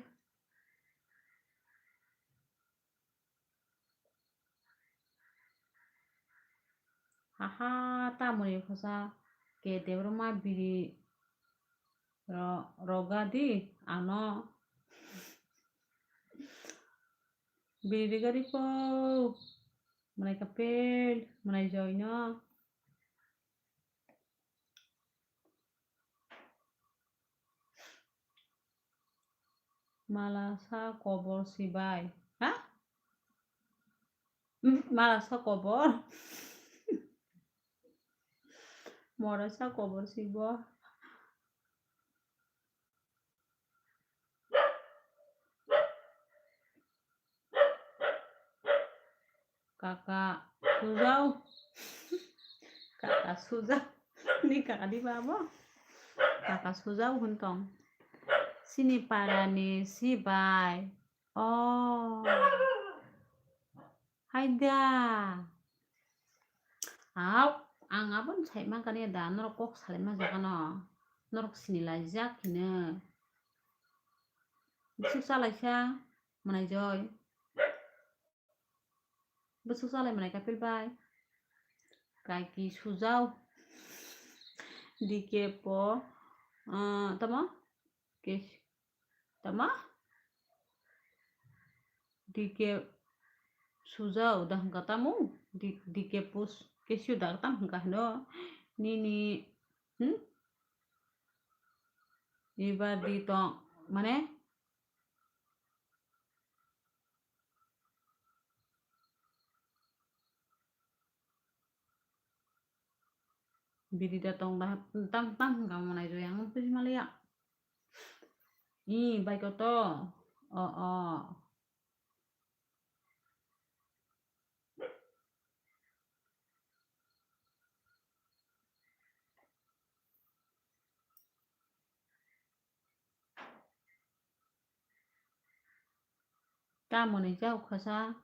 Haha, tamoni khosa ke Debbarma biri ro-, roga di ano. Biri riga di po. Mwnai kapel, mwnai joino. Mala sa kobor si bai. Ha? Mala sa kobor. Mora sa kobor si bo. Kaka sujao. Kaka sujao. Ni kaka di babo. Kaka sujao hwn tong. Sini parani si bai. Oh. Haida. Au, ang aboni sai mankani da, norok kok salai ma jaga no. Norok sini lai jak hino. Bisuk salai sa, mwnai joi. Bwswk salai mwnai kapil bai. Kaiki sujao. D K po, ah, tamo? Kes-, tamo? D K sujao da hwnkha tamo? D-, D K pus kesio da tam hwnkha hino. Nini, hmm? Ibar di tong, mane? Biri da tong da tang tang hwnkha mwnai joi ang buji maliya. I bai koto. O, o. Tamoni jao khasa.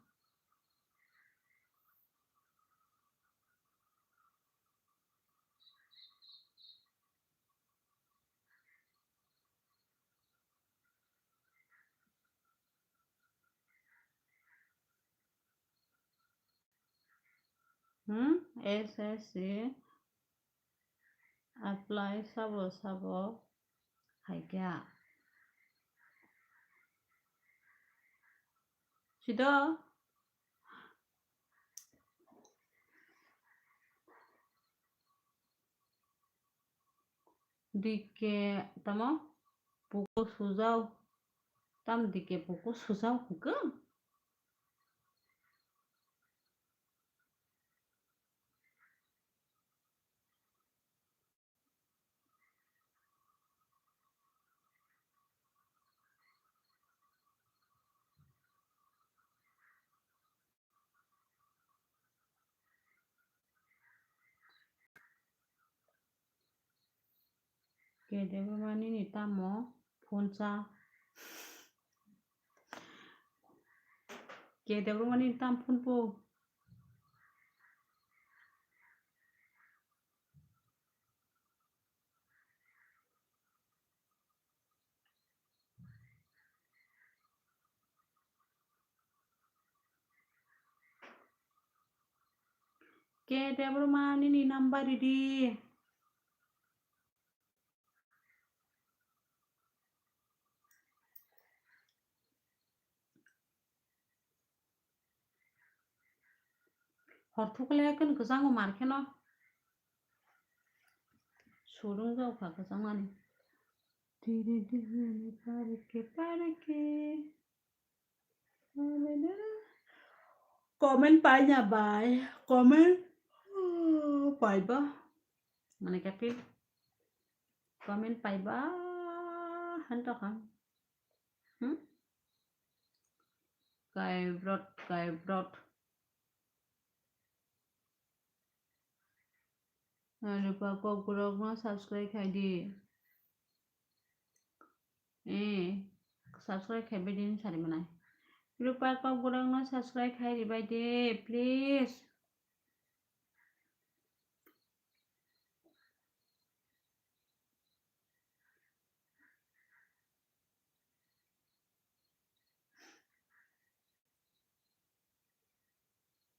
Hmm? S S C apply sabo sabo khaikha. Sido. D K tamo buku sujao. Tam D K buku sujao hwnkhe? K Debbarma nini tamo phone cha? K Debbarma nini tam phone po? K Debbarma nini number ridi. Hor thukle khen kwchango mar kheno. Surung jao kha kwchangmani. Tiri tiri parike parike. Comment paina bai. Comment paiba. Mane kapil. Comment paiba. Hanto khan. Hmm? Kaibrot, kaibrot. Rupa Kokborok no subscribe khai di. Eh, subscribe khai bai di sari manai. Rupa Kokborok no subscribe khai di bai de, please.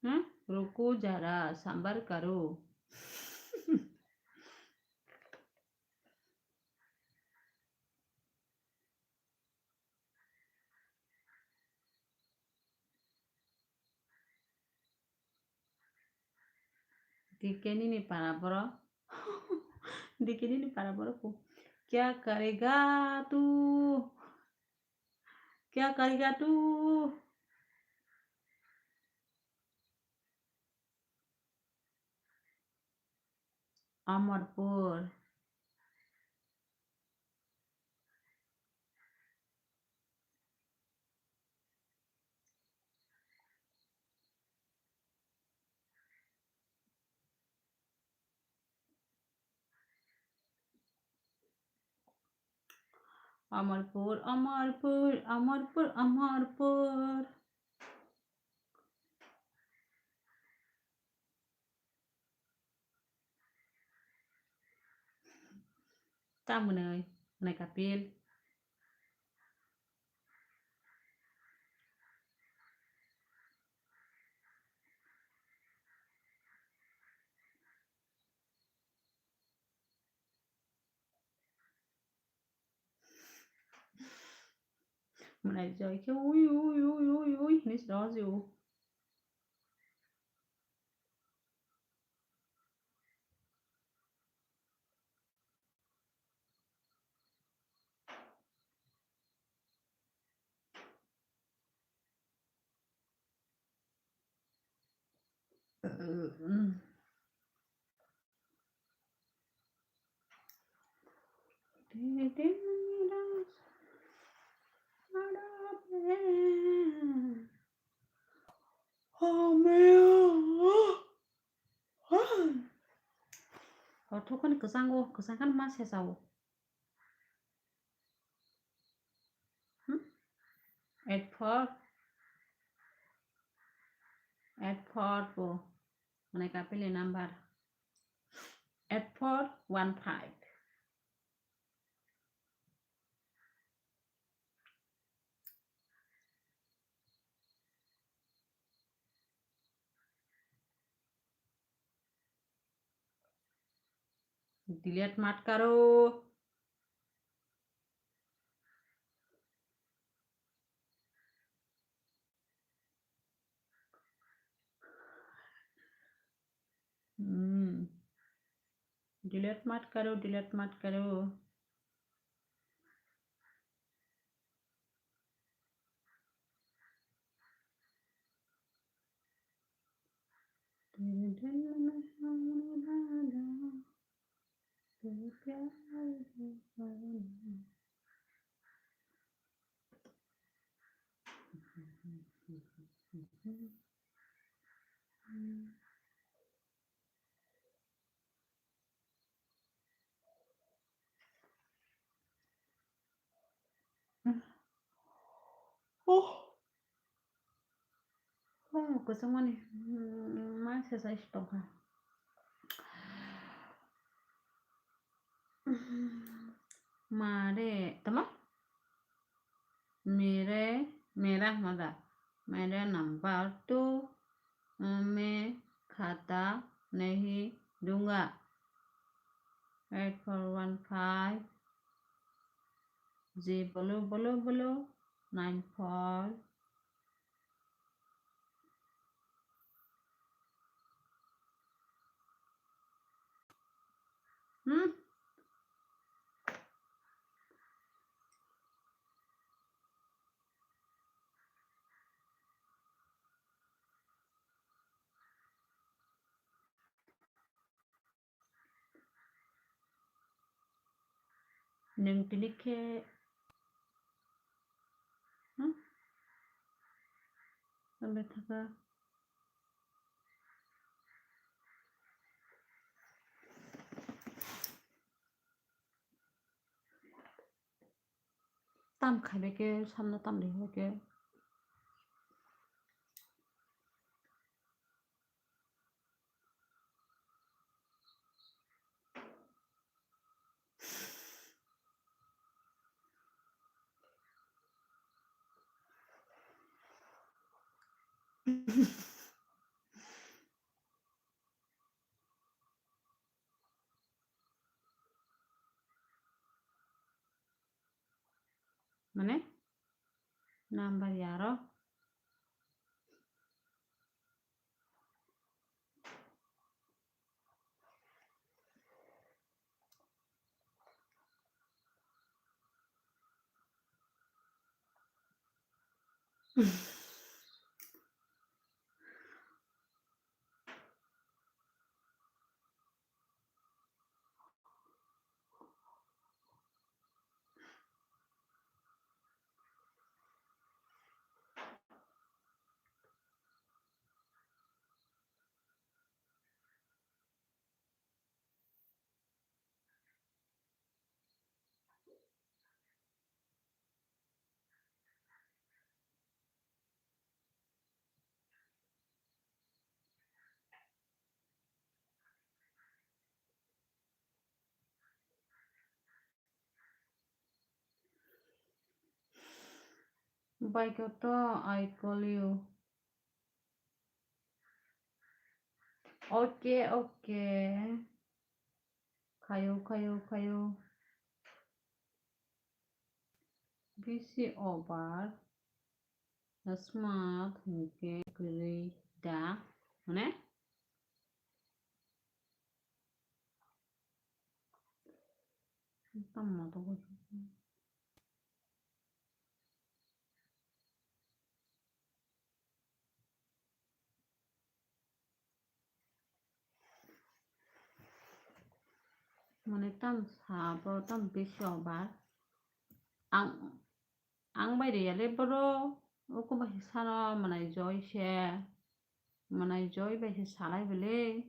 Hmm? Ruku jara sambar karu. D K nini para borok. D K nini para borok ko. Kya karega tu? Kya karega tu? Amarpur. Amarpur, Amarpur, Amarpur, Amarpur. Tamoni, nai kapil. Mwnai joi khe ui, ui, ui, ui, ui, hinwi se rw jio. Hor thukani kwchango, kwchang khan ma sesao. Hmm? Eight four, eight four po. Mane kapili number eight four one five. Delete mat karo. Hmm. Delete mat karo, delete mat karo. Oh. Oh, kwchangmani, mm, ma se sai tongkha. Mare, tama? Mere, mera hwnda. Mere number two, me khata nahi dunga. Eight four one five. Ji bolo, bolo, bolo. Nine four. Hmm? Nwng tini khe, hmm? Tambai thaka. Tam khaibai khe, samno tam rihai khe. Mane number yaro. Bai koto, I call you. Okay, okay. Khayo, khayo, khayo. Bisi over. Smart hinkhe kwrwi da, mane? Tamo to. Mane tam sabo tam bisi over. Ang, ang bai riyale boro, uku bai sano manai joi se, manai joi bai se salai bele.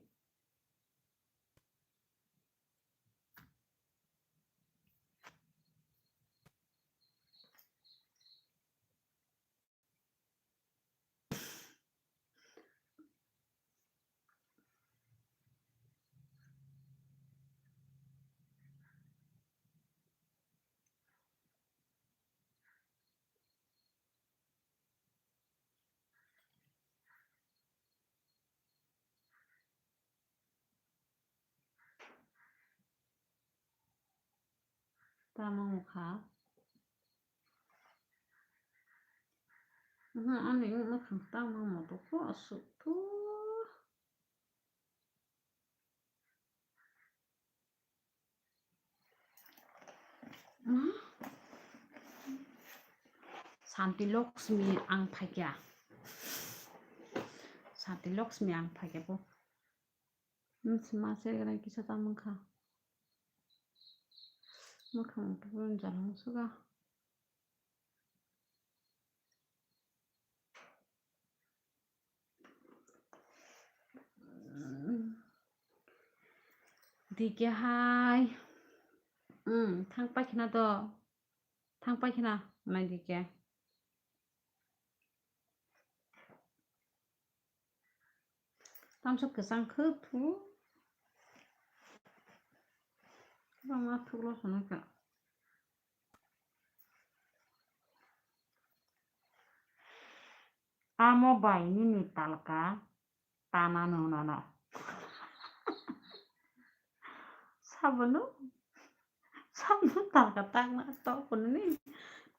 Tamo wngkha. Aha, ani wngkha tamo moto kho aswk thu. Santi Lakshmi ang phaikya. Santi Lakshmi ang phaikya bo. Sma se gana kisa tamo wngkha. Mwkhang pupun jalang suga. Dike hai. Hmm, thang paikhe na to. Thang paikhe na, nai dike. Tamsa kwchang khe thu. Kwbangma thuklo swnwi kha. Amo bai nini talka tana nunano. Sabono, sabono talka takna tokoni,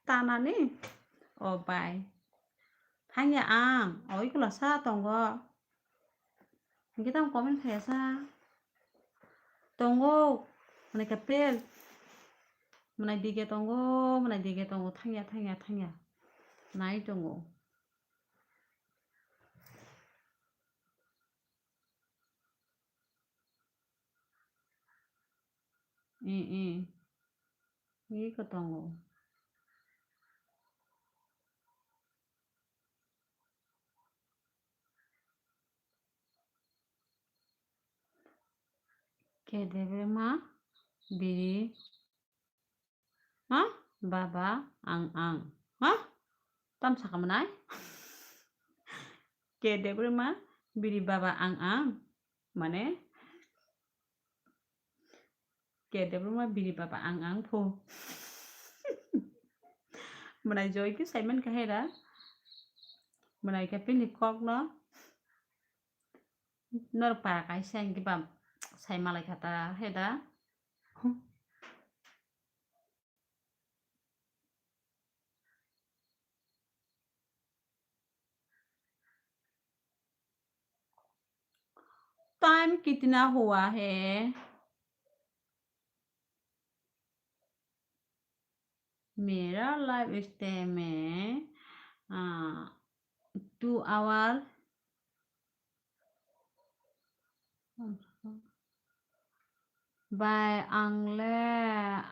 tanani. O bai. Thangya ang, o ikula sa tongo. Hingke tamo comment khaiyasa. Tongo, mwnai kapel. Mwnai dige tongo, mwnai dige tongo, thangya, thangya, thangya. Nai tongo. Eh, eh. Iko tongo. Kedebema biri ma baba ang ang. Ha? Tam saka manai? Kedebema biri baba ang ang. Mane? Kedebema biri baba ang ang pho. Mwnai joy ke saiman kahera. Mwnai ke pini kok no. Nor para kaisa hingke ba sai malai kha ta heda. Time कितना हुआ है? मेरा life stay में, आ, two hour. Bai ang le,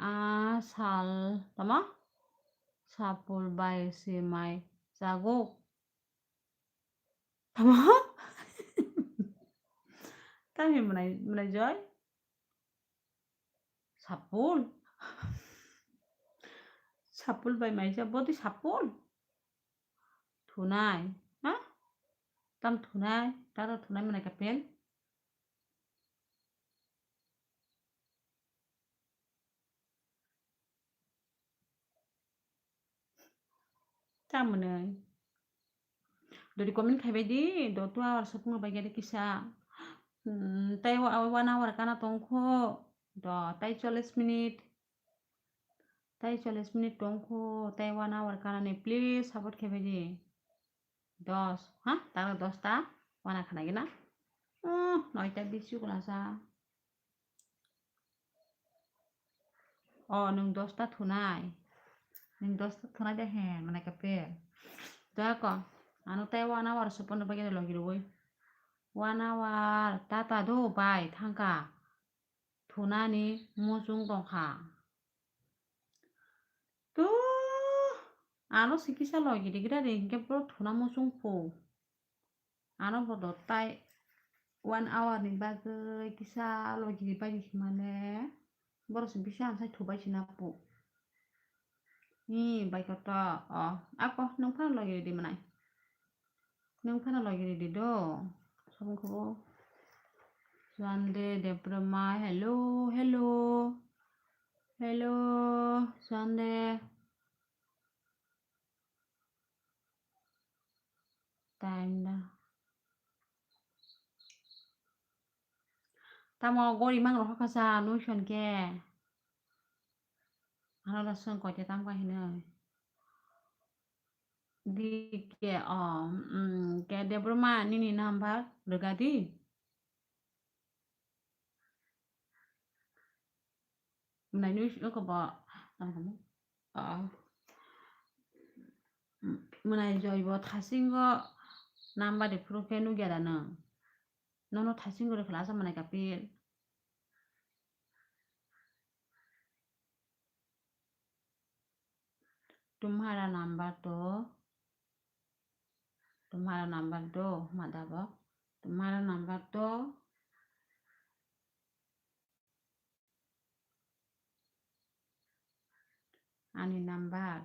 a, sal, tamo? Sapul bai si mai chaguk. Tamo? Tamo mwnai, mwnai joy? Sapul? Sapul bai maisa boti sapul? Thunai, ha? Tam thunai, taro thunai mwnai kapel? Tamoni. Dori comment khaibai di, do two hours sokno bai gari kisa. Hmm, tai wa-, one hour kana tongkho. Do, tai chollish minute. Tai chollish minute tongkho, tai one hour kanani, please support khaibai di. Dos, ha? Taro dosta, wana khana gina. Oh, noita bisu kulasa. Oh, nung dosta thunai. Nung dosta thunai de he, mane kape. Doya ko, ano tai one hour sopono bagene logi roi. One hour, tata do bai thangka. Thunani muchung tongkha. To ano sikisa logi rigra de hinkhe boro thuna muchung phu. Ano bodo tai one hour ni bagwi kisa logi ribai di himale. Borok se bisa amsai thubai sina phu. Ni bai koto, o, ako nung phano logi ridi manai. Nung phano logi ridi do. Sabung khubo. Sande Debroma, hello, hello. Hello, Sande. Time da. Tamo gori mang rokha kasa nuison ke. Ano da song koite tam ka hinoi. D K, oh, mm, ke Debbarma nini number rwga di. Mwnai nui ko bo, tamo tamo. Ah. M-, mwnai joy bo thasingo number de phuru khe nugya da nwng. Nono thasingo rwkhala asa mwnai kapil. Tumhara number to, tumhara number do, madabo. Tumhara number to, ani number.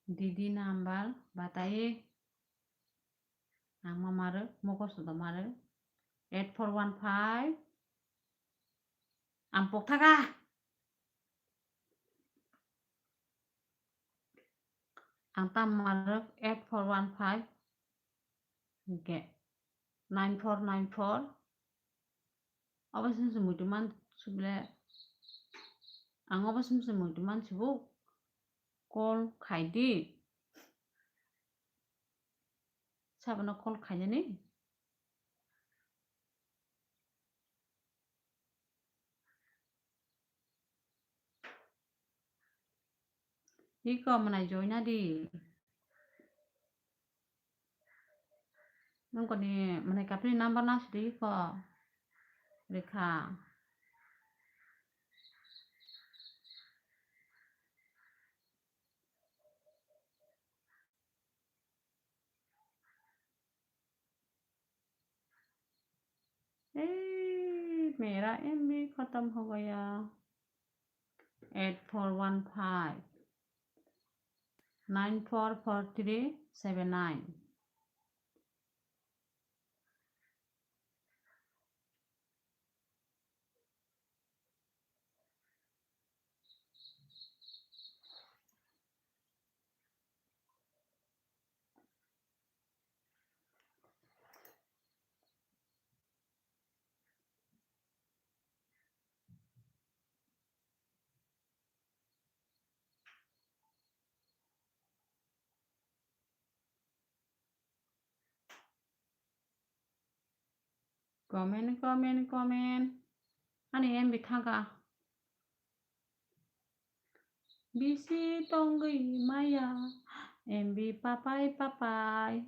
Didi number batai. Ang ma maro, mokos do maro. Eight four one five. Ang pok thaga. Ang tam maro eight four one five. Hingke nine four nine four. Obo sumse muitu man suble. Ang obo sumse muitu man sibu. Call khaidi. Sabono call khainani. Iko mwnai joina di. Nungkoni mwnai kapini number na sidi iko. Rekha. ए, मेरा एमबी खत्म हो गया। Eight four one five nine four four three seven nine। Comment, comment, comment. Ani M B thangkha. Bisi tongwi maya. M B papai, papai.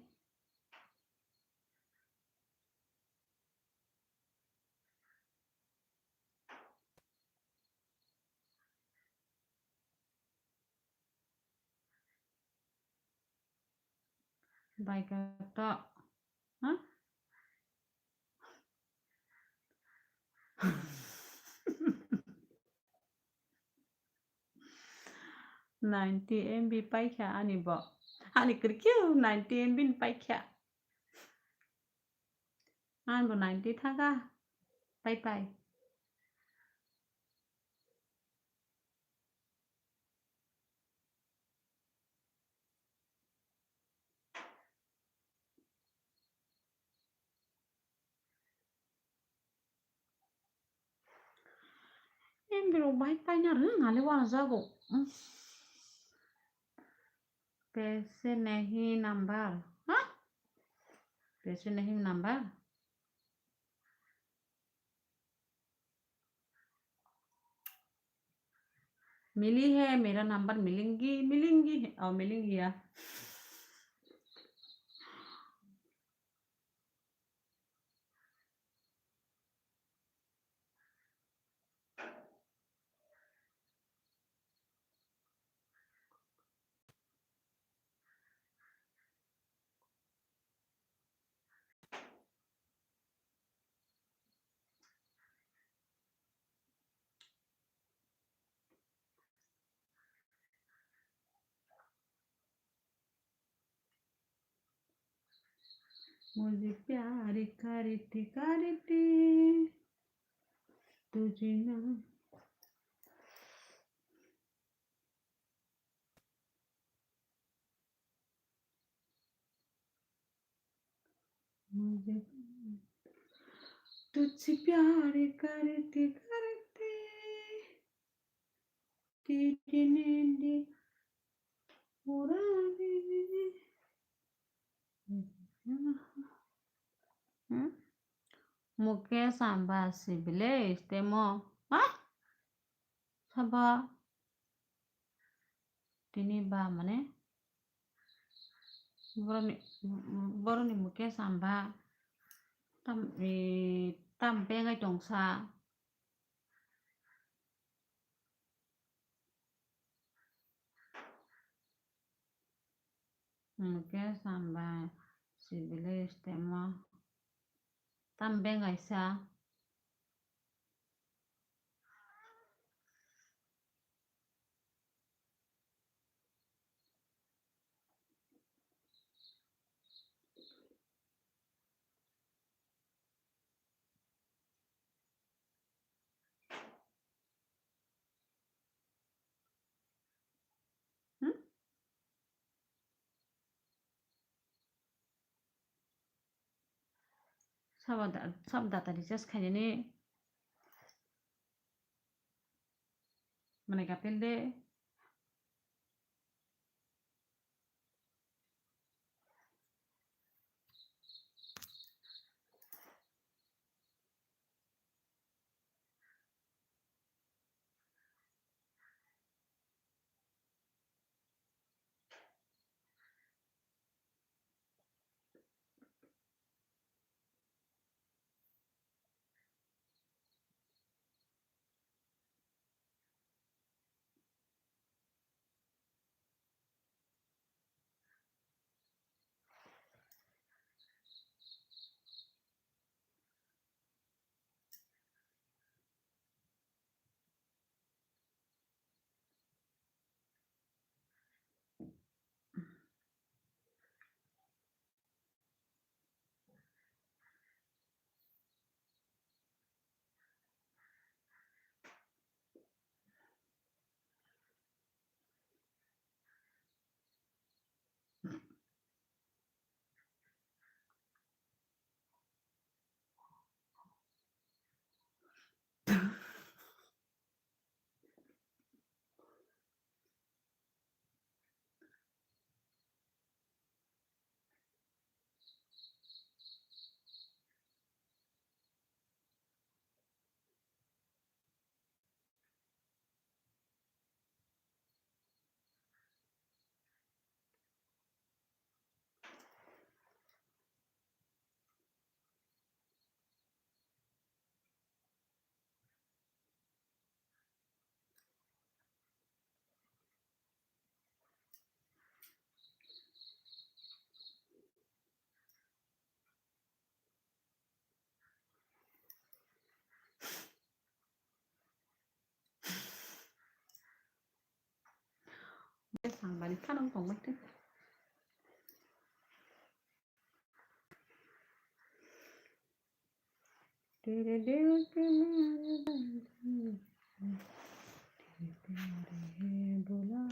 Bai kok to. Ha? Ninety M B paikha ani bo. Ani kwrwi khe ninety M B ni paikha. Ani bo ninety thaka. Pai pai. Em, borok bahai paina rwng ale wanajago. Paise nahi number. Ha? Paise nahi number. मिली है, मेरा नंबर मिलेंगी, मिलेंगी है, ओ, मिलेंगी या। मुझे प्यार करती करती तुझे ना। मुझे तुझसे प्यार करते करते तेरे नैन उड़ाने। Hmm? Mukesh Ambani si village temo. Ha? Sabo tini ba mane boroni, boroni Mukesh Ambani tam, eh, tam bengai tongsa. Mukesh Ambani si village temo tam bengaisa. Hmm? Sabo da-, sabo data recharge khainani mane kapil de. Bwsang bari phano wng tongbaikhe. तेरे दिल के मेरे दर्द, तेरे प्यार है बुला